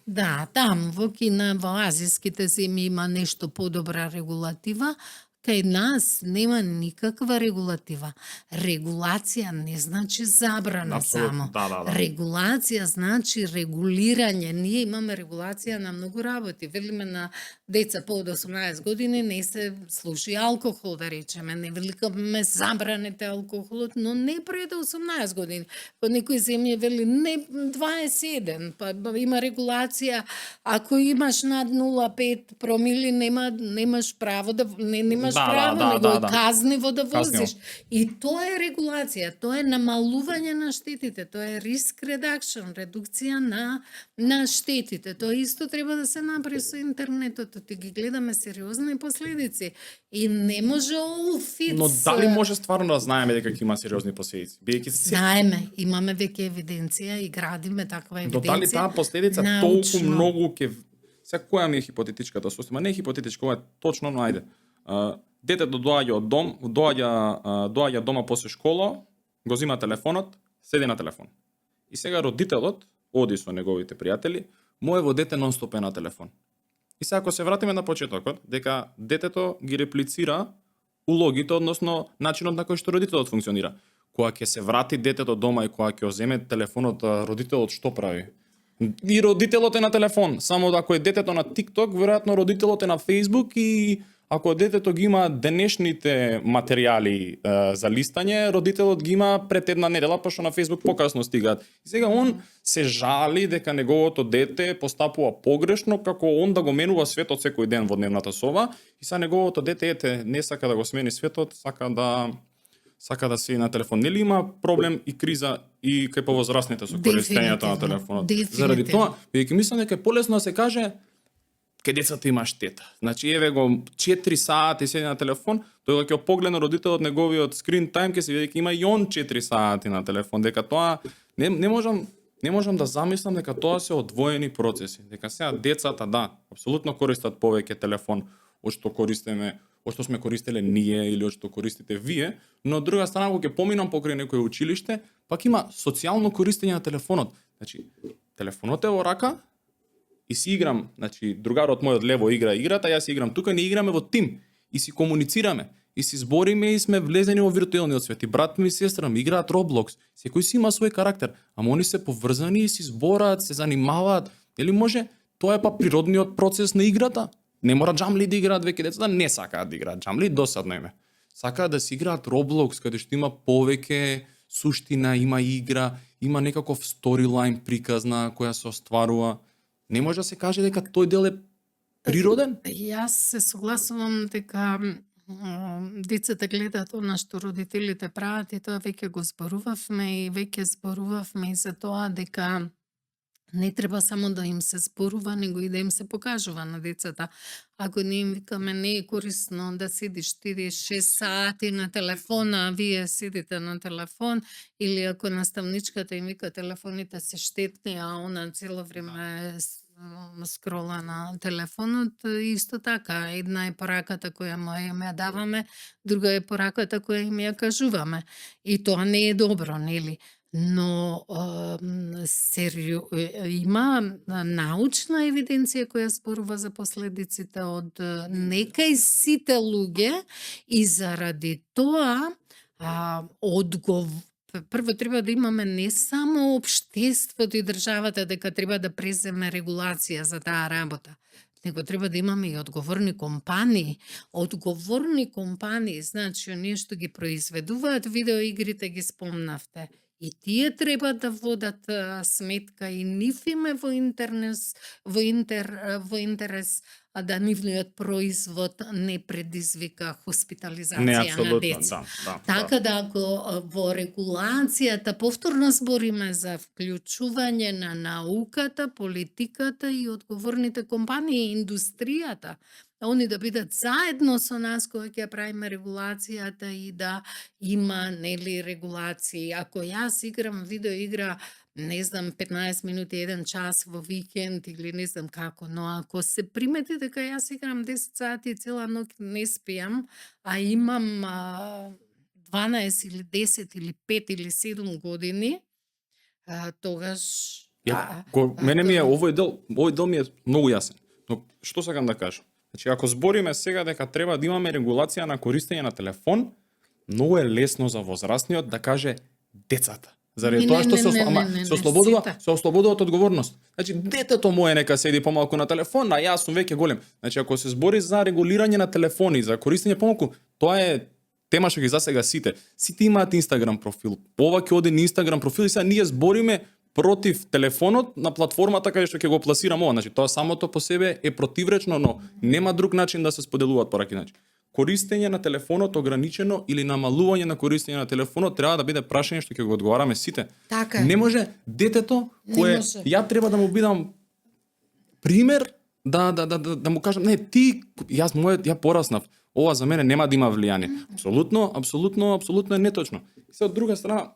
Да, таму во Кина, во азиските земји има нешто подобра регулатива. Кај нас нема никаква регулатива. Регулација не значи забрана само. Регулација значи регулирање. Ние имаме регулација на многу работи. Велиме на деца по 18 години не се слуши алкохол, да речеме. Не великаме забранете алкохолот, но не пред 18 години. Во некои земји вели не 21. Па има регулација. Ако имаш над 0,5 промили, немаш право да немаш немаш Да, право, да, него да, е да. казниво да Казниво. возиш. И тоа е регулација, тоа е намалување на штетите, тоа е risk reduction, редукција на штетите. Тоа исто треба да се направи со интернетот, ти ги гледаме сериозни последици и не може фиц. Но дали може стварно да знаеме дека ќе има сериозни последици? Бидејќи се Знаеме, имаме веќе евиденција и градиме таква до дали евиденција. таа последица толку многу ќе сега која ми е хипотетичката состојба? Не е хипотетичка, ова е точно, но ајде. Детето доаѓа од дом, доаѓа дома после школа, го зима телефонот, седи на телефон. И сега родителот оди со неговите пријатели, моево дете нонстоп е на телефон. И сега ако се вратиме на почетокот, дека детето ги реплицира улогите, односно начинот на кој што родителот функционира. Кога ќе се врати детето дома и кога ќе оземе телефонот, родителот што прави? И родителот е на телефон, само ако е детето на TikTok, веројатно родителот е на Facebook и ако детето ги има денешните материјали за листање, родителот ги има пред една недела, пошто на Facebook покасно стигаат. И сега он се жали дека неговото дете постапува погрешно, како он да го менува светот секој ден во дневната соба, и са неговото дете не сака да го смени светот, сака да си на телефон. Нели има проблем и криза и кај повозрастните со користењето на телефонот? Заради тоа, бидејќи мислам дека е полесно да се каже кај децата има штета. Значи еве го 4 сати седи на телефон, тој ќе погледне родителот неговиот скрин тајм, ќе се види дека има и он 4 сати на телефон, дека тоа не можам да замислам дека тоа се одвоени процеси. Дека сега децата да, апсолутно користат повеќе телефон од што користиме, од што сме користеле ние или од што користите вие, но од друга страна кога ќе поминам покрај некој училиште, пак има социјално користење на телефонот. Значи, телефонот е во рака и си играм, значи другарот мој од лево игра играта, јас си играм тука, ние играме во тим и си комуницираме и си збориме и сме влезени во виртуелниот свет. И брат ми и сестра ми играат Roblox. Секој си има свој карактер, ама они се поврзани и си збораат, се занимаваат. Нели може тоа е па природниот процес на играта? Не мора джамли да играат веќе децата, не сакаат да играат джамли, досадно им е. Сакаат да си играат Roblox, каде што има повеќе суштина, има игра, има некаков сторилайн приказна која се остварува. Не може да се каже дека тој дел е природен? Јас се согласувам дека децата гледаат она што родителите прават и тоа веќе го зборувавме и веќе зборувавме и за тоа дека не треба само да им се зборува, него и да им се покажува на децата. Ако не им викаме не е корисно да седиш 4-6 сати на телефона, а вие седите на телефон, или ако наставничката им вика телефоните се штетни, а она цело време скрола на телефонот, исто така, една е пораката која им ја даваме, друга е пораката која им ја кажуваме. И тоа не е добро, нели? Но има научна евиденција која зборува за последиците од некај сите луѓе и заради тоа прво треба да имаме не само општеството и државата дека треба да преземе регулација за таа работа, него треба да имаме и одговорни компании. Одговорни компании, значи оние што ги произведуваат видеоигрите, ги спомнавте. И тие треба да водат сметка и нив им е во интерес да нивниот производ не предизвика хоспитализација на деца. Така да ако во регулацијата повторно збориме за вклучување на науката, политиката и одговорните компании и индустријата, они да бидат заедно со нас кога ќе правиме регулацијата и да има нели регулации. Ако јас играм видеоигра, не знам, 15 минути, 1 час во викенд или не знам како, но ако се примети дека јас играм 10 сати и цела ноќ не спијам, а имам 12 или 10 или 5 или 7 години, тогаш мене ми е овој дел ми е многу јасен. Но што сакам да кажам? Значи, ако збориме сега дека треба да имаме регулација на користење на телефон, многу е лесно за возрастниот да каже децата. Заради тоа што се ослободува од одговорност. Значи, детето мое нека седи помалку на телефон, а јас сум веќе голем. Значи, ако се збори за регулирање на телефони, за користење помалку, тоа е тема што ги засега сите. Сите имаат Инстаграм профил. Ова ќе оди на Инстаграм профил и сега ние збориме против телефонот на платформата каде што ќе го пласирам ова. Значи, тоа самото по себе е противречно, но нема друг начин да се споделуваат пораки. Значи, користење на телефонот ограничено или намалување на користење на телефонот треба да биде прашање што ќе го одговараме сите. Така е. Не може детето Не кое може. ја треба да му бидам пример да му кажам не ти ја пораснав. Ова за мене нема да има влијание. Апсолутно е неточно. И се од друга страна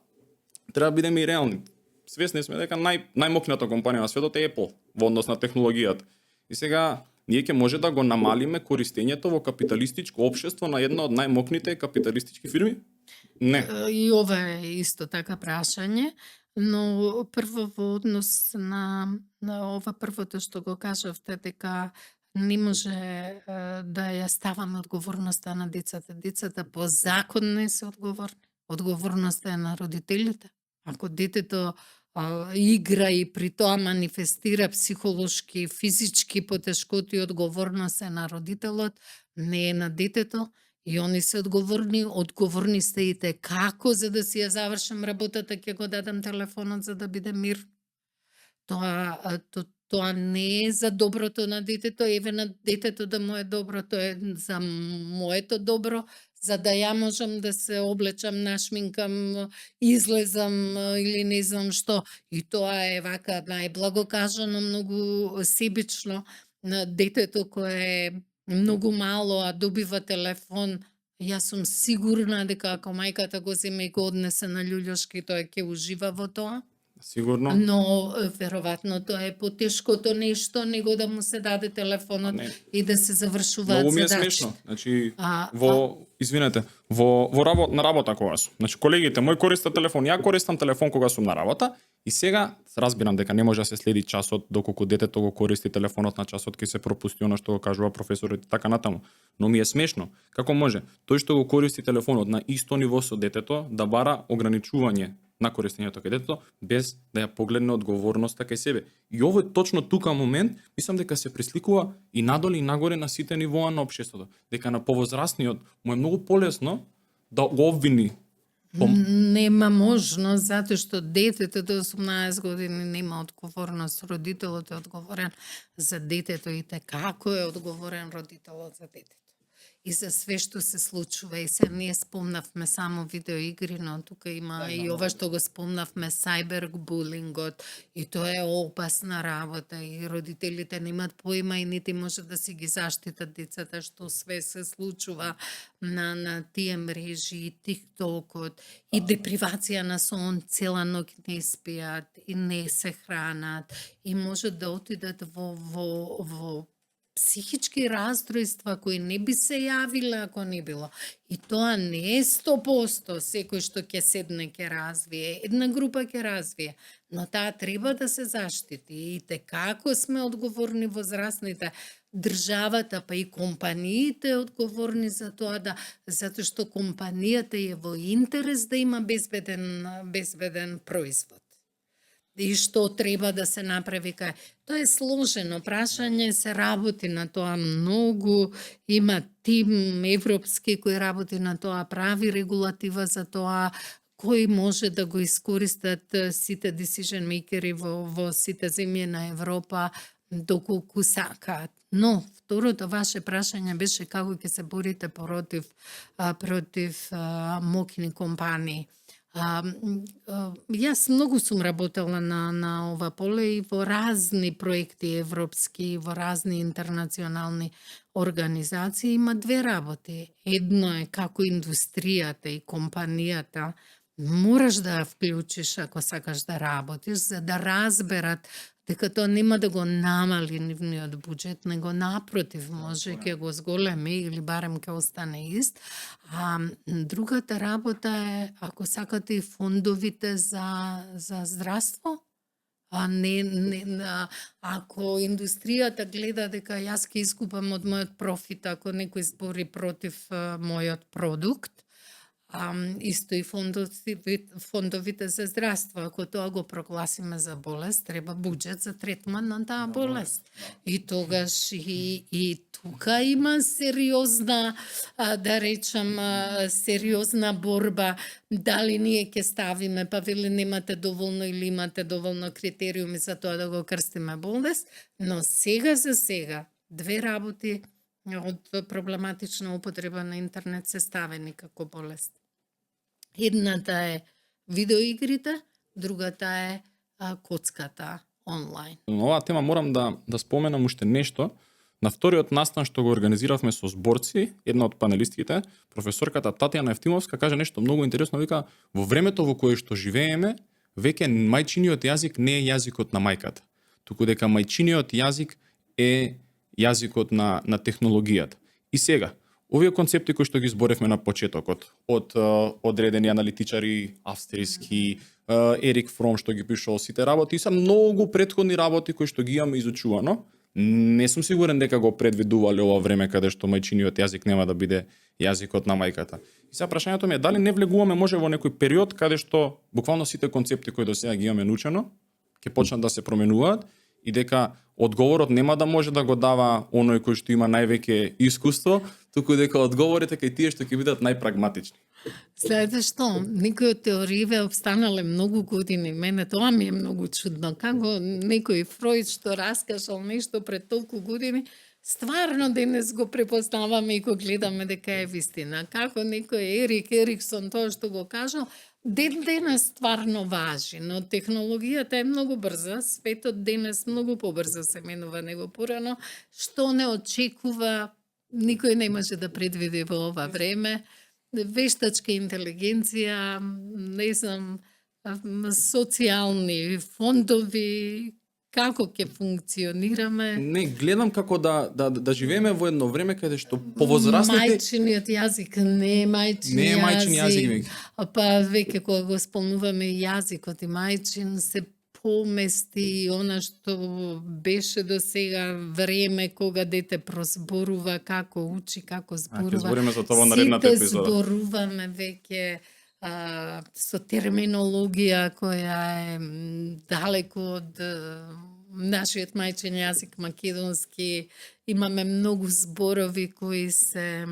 треба да бидеме и реални. Свесни сме дека најмокната компанија на светот е Apple во однос на технологијата. И сега ние ќе може да го намалиме користењето во капиталистичко општество на една од најмокните капиталистички фирми? Не. И ова е исто така прашање, но прво во однос на ова првото што го кажавте дека не може да ја ставаме одговорноста на децата. Децата по закон не се одговорни. Одговорноста е на родителите. Ако детето игра и при тоа манифестира психолошки, физички потешкоти, одговорност е на родителот, не е на детето. И они се одговорни сте и те како за да си ја завршам работата ќе го дадам телефонот за да биде мир. Тоа не е за доброто на детето, еве на детето да му е добро, тоа е за моето добро, за да ја можам да се облечам, нашминкам, излезам или не знам што. И тоа е вака најблаго кажано, многу себично на детето кое е многу мало, а добива телефон. Јас сум сигурна дека ако мајката го земе и го однесе на љуљошки, тој ќе ужива во тоа. Сигурно. Но веројатно тоа е потешкото нешто него да му се даде телефонот и да се завршуваат Многу ми е задачи. смешно. Значи во на работа кога сум. Значи колегите мои користат телефон, ја користам телефон кога сум на работа и сега разбирам дека не може да се следи часот доколку детето го користи телефонот на часот ќе се пропусти она што го кажува професорот и така натаму. Но ми е смешно како може тој што го користи телефонот на исто ниво со детето да бара ограничување на користењето кај детето без да ја погледне одговорноста кај себе. И ово е точно тука момент, мислам дека се пресликува и надоле и нагоре на сите нивоа на општеството, дека на повозрасниот му е многу полесно да го обвини. Нема можност, затоа што детето до 18 години нема одговорност. Родителот е одговорен за детето и те како е одговорен родителот за детето. И за све што се случува. И се ние спомнавме само видеоигри, но тука има и ова што го спомнавме, сайбербулингот, и тоа е опасна работа и родителите немаат поима и нити може да си ги заштитат децата што све се случува на тие мрежи и тиктокот и депривација на сон, цела ноќ не спијат и не се хранат и можат да отидат во психички раздројства кои не би се јавиле ако не било. И тоа не е 100%, секој што ќе седне ќе развие, една група ќе развие, но таа треба да се заштити. И те како сме одговорни возрастните, државата па и компаниите одговорни за тоа затоа што компанијата е во интерес да има безбеден производ. И што треба да се направи кај. Тоа е сложено прашање, се работи на тоа многу, има тим европски кој работи на тоа, прави регулатива за тоа, кои може да го искористат сите decision makeri во сите земји на Европа, доколку сакаат. Но, второто ваше прашање беше како ќе се борите против мокни компании. Јас многу сум работела на ова поле и во разни проекти европски, во разни интернационални организации. Има две работи. Едно е како индустријата и компанијата мораш да ја вклучиш ако сакаш да работиш, за да разберат дека тоа нема да го намали нивниот буџет, него напротив, може ќе го зголеми или барем ќе остане ист. А другата работа е, ако сакате, и фондовите за здравство. Ако индустријата гледа дека јас ќе изгубам од мојот профит ако некој збори против мојот продукт, исто и фондовите за здравство. Ако тоа го прогласиме за болест, треба буџет за третман на таа болест. И тогаш и тука има сериозна, да речам, сериозна борба. Дали ние ќе ставиме, па вели немате доволно или имате доволно критериуми за тоа да го крстиме болест, но сега за сега две работи од проблематична употреба на интернет се ставени како болест. Едната е видеоигрите, другата е коцката онлайн. На оваа тема морам да споменам уште нешто. На вториот настан што го организиравме со зборци, една од панелистките, професорката Татјана Евтимовска, каже нешто многу интересно, вика, во времето во кое што живееме, веќе мајчиниот јазик не е јазикот на мајката, туку дека мајчиниот јазик е јазикот на технологијата. И сега, овие концепти кои што ги зборевме на почетокот, од одредени аналитичари австријски, Ерик Фром што ги пишувал сите работи, се многу претходни работи кои што ги имаме изучувано. Не сум сигурен дека го предвидувале ова време каде што мајчиниот јазик нема да биде јазикот на мајката. И сега прашањето ми е дали не влегуваме може во некој период каде што буквално сите концепти кои до сега ги имаме научено ќе почнат да се променуваат и дека одговорот нема да може да го дава оној кој што има највеќе искуство, туку дека одговорите кај тие што ќе бидат најпрагматични. Знаете што, некои од теориите обстанале многу години. Мене тоа ми е многу чудно. Како некој Фројд што раскажал нешто пред толку години, стварно денес го препознаваме и го гледаме дека е вистина. Како некој Ерик Ериксон тоа што го кажал, денес стварно важи, но технологијата е многу брза, светот денес многу побрзо се менува него порано, што не очекува, никој не може да предвиди во ова време. Вештачка интелигенција, не знам, социјални фондови, како ќе функционираме. Не, гледам како да живееме во едно време каде што повозрастните... Мајчиниот јазик не е мајчин не е мајчин јазик веќе. Па веќе кога го спомнуваме јазикот и мајчин се помести она што беше до сега време кога дете прозборува, како учи, како зборува. Ќе збориме за тоа во наредната епизода. Сите зборуваме веќе со терминологија која е далеко од нашиот мајчин јазик македонски. Имаме многу зборови кои се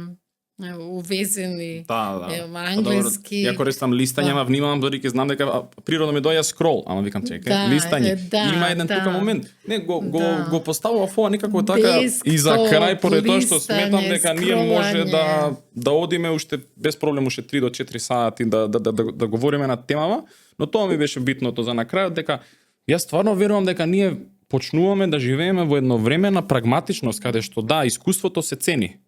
увезени англиски. Ја користам листање, ама внимавам дори ќе знам дека природно ми доаѓа скрол, ама викам чекај, листање. Има еден тука момент. Не го поставува ова некако така и за крај поради тоа што сметам дека ние може да одиме уште без проблем уште 3 до 4 сати да говориме на темава, но тоа ми беше битното за на крајот дека јас стварно верувам дека ние почнуваме да живееме во едно време на прагматичност каде што да, искуството се цени,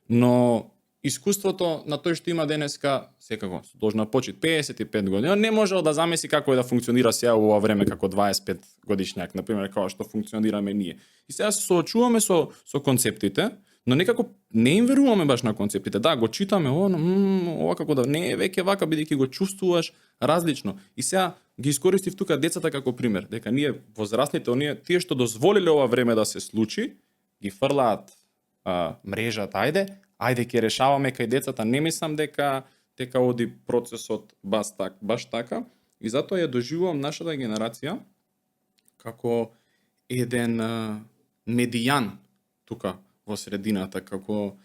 но искуството на тој што има денеска, секако, должна почит 55 години, не можел да замисли како е да функционира сега во ова време како 25 годишњак, например, како што функционираме ние. И сега се соочуваме со концептите, но некако не им веруваме баш на концептите. Да, го читаме, ова како да не е веќе вака, бидејќи го чувствуваш различно. И сега ги искористив тука децата како пример, дека ние возрастните, оние тие што дозволиле ова време да се случи, ги фрлаат мрежата, ајде ќе решаваме кај децата, не мислам дека оди процесот баш така, и затоа ја доживувам нашата генерација како еден медијан тука во средината, како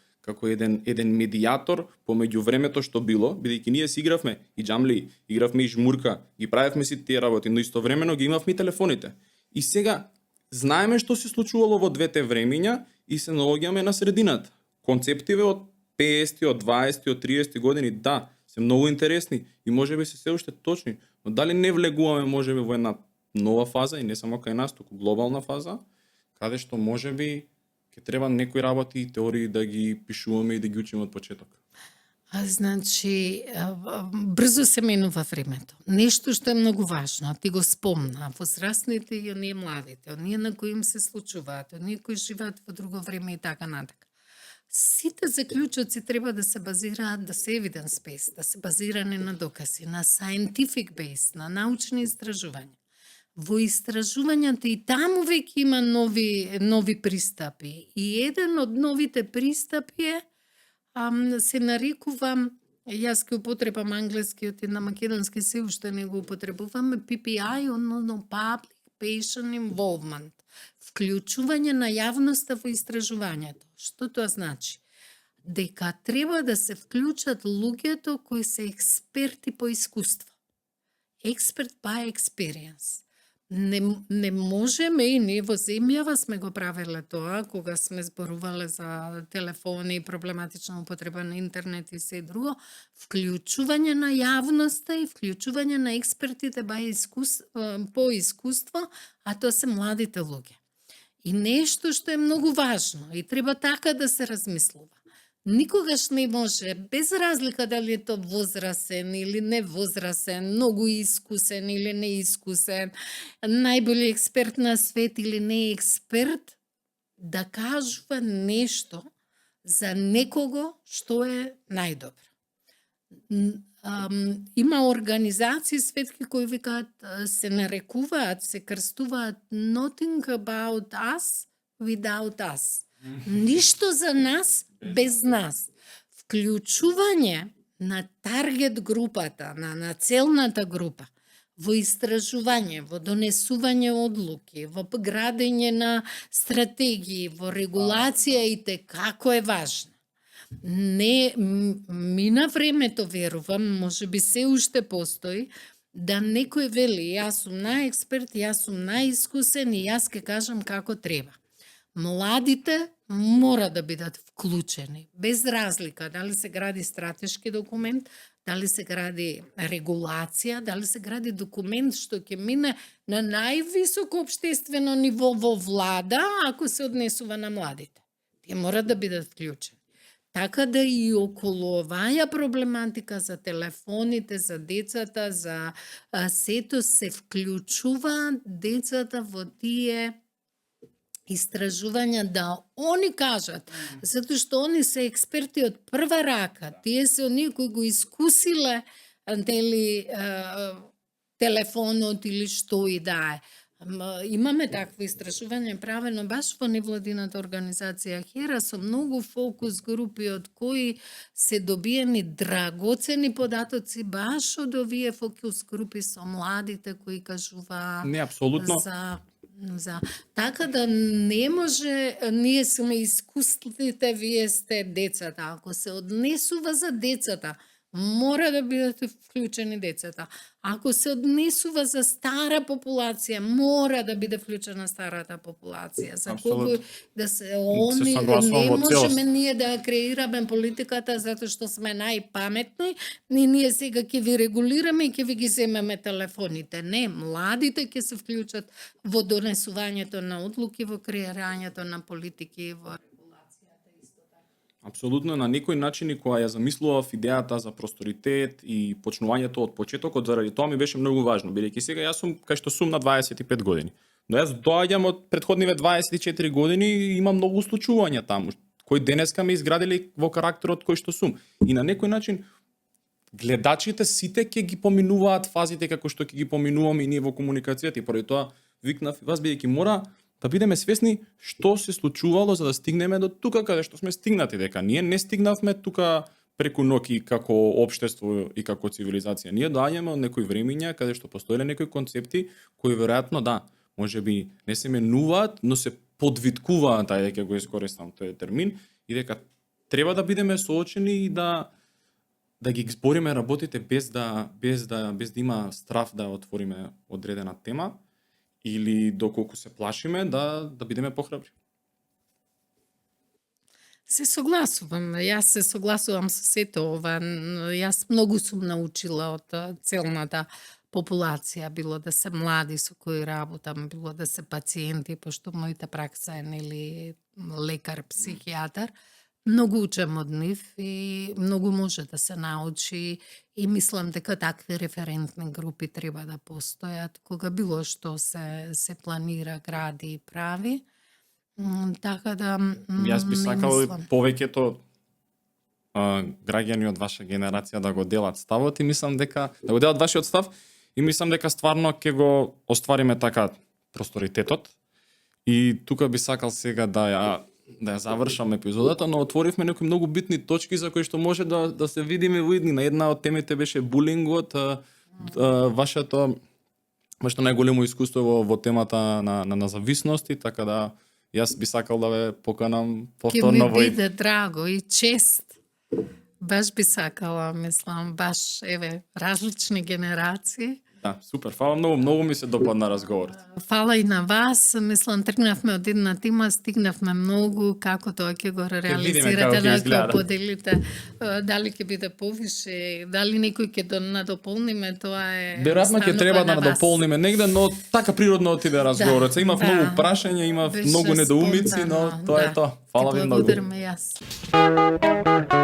еден медијатор помеѓу времето што било, бидејќи ние си игравме и џамли, игравме и жмурка, ги правевме си тие работи, но истовремено ги имавме и телефоните. И сега знаеме што се случувало во двете времиња и се наоѓаме на средината. Концептиве од 50, од 20, од 30 години, да, се многу интересни и можеби се уште точни, но дали не влегуваме можеби во една нова фаза и не само кај нас, туку глобална фаза, каде што можеби ќе треба некои работи и теории да ги пишуваме и да ги учиме од почеток. Значи, брзо се менува времето. Нешто што е многу важно, ти го спомна, возрастните и оние младите, оние на кои им се случуваат, оние кои живеат во друго време и така натака. Сите заклучоци треба да се базираат, да се evidence-based, да се базирани на докази, на scientific-based, на научни истражувања. Во истражувањата и таму веќе има нови пристапи. И еден од новите пристапи е, се нарекува, јас ќе употребам англискиот и на македонски се уште не го употребуваме, PPI, односно Public Patient Involvement. Вклучување на јавноста во истражувањето. Што тоа значи? Дека треба да се вклучат луѓето кои се експерти по искуство. Expert by experience. не можеме и ние во земјава сме го правеле тоа, кога сме зборувале за телефони, проблематична употреба на интернет и се друго, вклучување на јавноста и вклучување на експертите по искуство, а тоа се младите луѓе. И нешто што е многу важно и треба така да се размислува. Никогаш не може, без разлика дали е то возрасен или невозрасен, многу искусен или неискусен, најболи експерт на свет или не експерт, да кажува нешто за некого што е најдобро. Има организации светски кои викаат, се нарекуваат, се крстуваат Nothing about us without us. Ништо за нас без нас. Вклучување на таргет групата, на целната група, во истражување, во донесување одлуки, во градење на стратегии, во регулација и те како е важна. Не мина времето, верувам, можеби се уште постои, да некој вели, јас сум најексперт, јас сум најискусен и јас ке кажам како треба. Младите мора да бидат вклучени, без разлика дали се гради стратешки документ, дали се гради регулација, дали се гради документ што ќе мине на највисоко општествено ниво во влада, ако се однесува на младите. Тие мора да бидат вклучени. Така да и околу оваја проблематика за телефоните, за децата, за сето се вклучува децата во тие истражувања да они кажат, затоа што они се експерти од прва рака, тие се оние кои го искусиле телефонот или што и да е. Имаме такво истражување правено баш во невладината организација Хера со многу фокус групи од кои се добиени драгоцени податоци баш од овие фокус групи со младите кои кажуваат Не, апсолутно. Така да не може, ние сме искусните, вие сте децата. Ако се однесува за децата, мора да бидат вклучени децата. Ако се однесува за стара популација, мора да биде вклучена старата популација. За колку да се они не можеме ние да креираме политиката затоа што сме најпаметни, ние сега ќе ви регулираме и ќе ви ги земеме телефоните. Не, младите ќе се вклучат во донесувањето на одлуки, во креирањето на политики, во Апсолутно, на некој начин кога ја замислував идејата за просторитет и почнувањето од почетокот, заради тоа ми беше многу важно, бидејќи сега јас сум кај што сум на 25 години. Но јас доаѓам од претходниве 24 години и имам многу случувања таму, кои денеска ме изградили во карактерот кој што сум. И на некој начин гледачите сите ќе ги поминуваат фазите како што ќе ги поминуваме и ние во комуникацијата, и поради тоа викнав вас, бидејќи мора да бидеме свесни што се случувало за да стигнеме до тука каде што сме стигнати, дека ние не стигнавме тука преку ноќ како општество и како цивилизација. Ние доаѓаме од некои времиња каде што постоеле некои концепти кои веројатно можеби не се менуваат, но се подвиткуваат, дека го искористам тој термин, и дека треба да бидеме соочени и да ги збориме работите без да има страф да отвориме одредена тема, или доколку се плашиме да бидеме похрабри. Се согласувам. Јас се согласувам со сето ова. Јас многу сум научила од целната популација, било да се млади со кои работам, било да се пациенти, пошто мојата пракса е нели лекар, психијатар. Многу учам од нив и многу може да се научи и мислам дека такви референтни групи треба да постојат кога било што се планира, гради и прави. Така да Јас би сакал повеќето граѓани од ваша генерација да го делат ставот и мислам дека да го делат вашиот став и мислам дека стварно ќе го оствариме така просторитетот. И тука би сакал сега да ја завршам епизодата, но отворивме некои многу битни точки за кои што може да се видиме во иднина. Една од темите беше булингот, вашето најголемо искуство во темата на зависности, така да јас би сакал да ве поканам повторно во... Ке ми биде драго и чест. Баш би сакала, мислам, различни генерации. Супер, фала многу ми се допадна разговорот. Фала и на вас. Мислам, тргнавме од една тема, стигнавме многу, како тоа ќе го видиме реализирате, како ќе да изгледа. го поделите. Дали ќе биде повише, дали некој ќе надополниме, тоа е Веројатно ќе станува треба да на вас. надополниме негде, но така природно отиде разговорот. Се имав да. многу прашања, имав Беше многу недоумици, но спонтано, тоа да. е тоа. Фала ви Ти многу. благодарам и јас.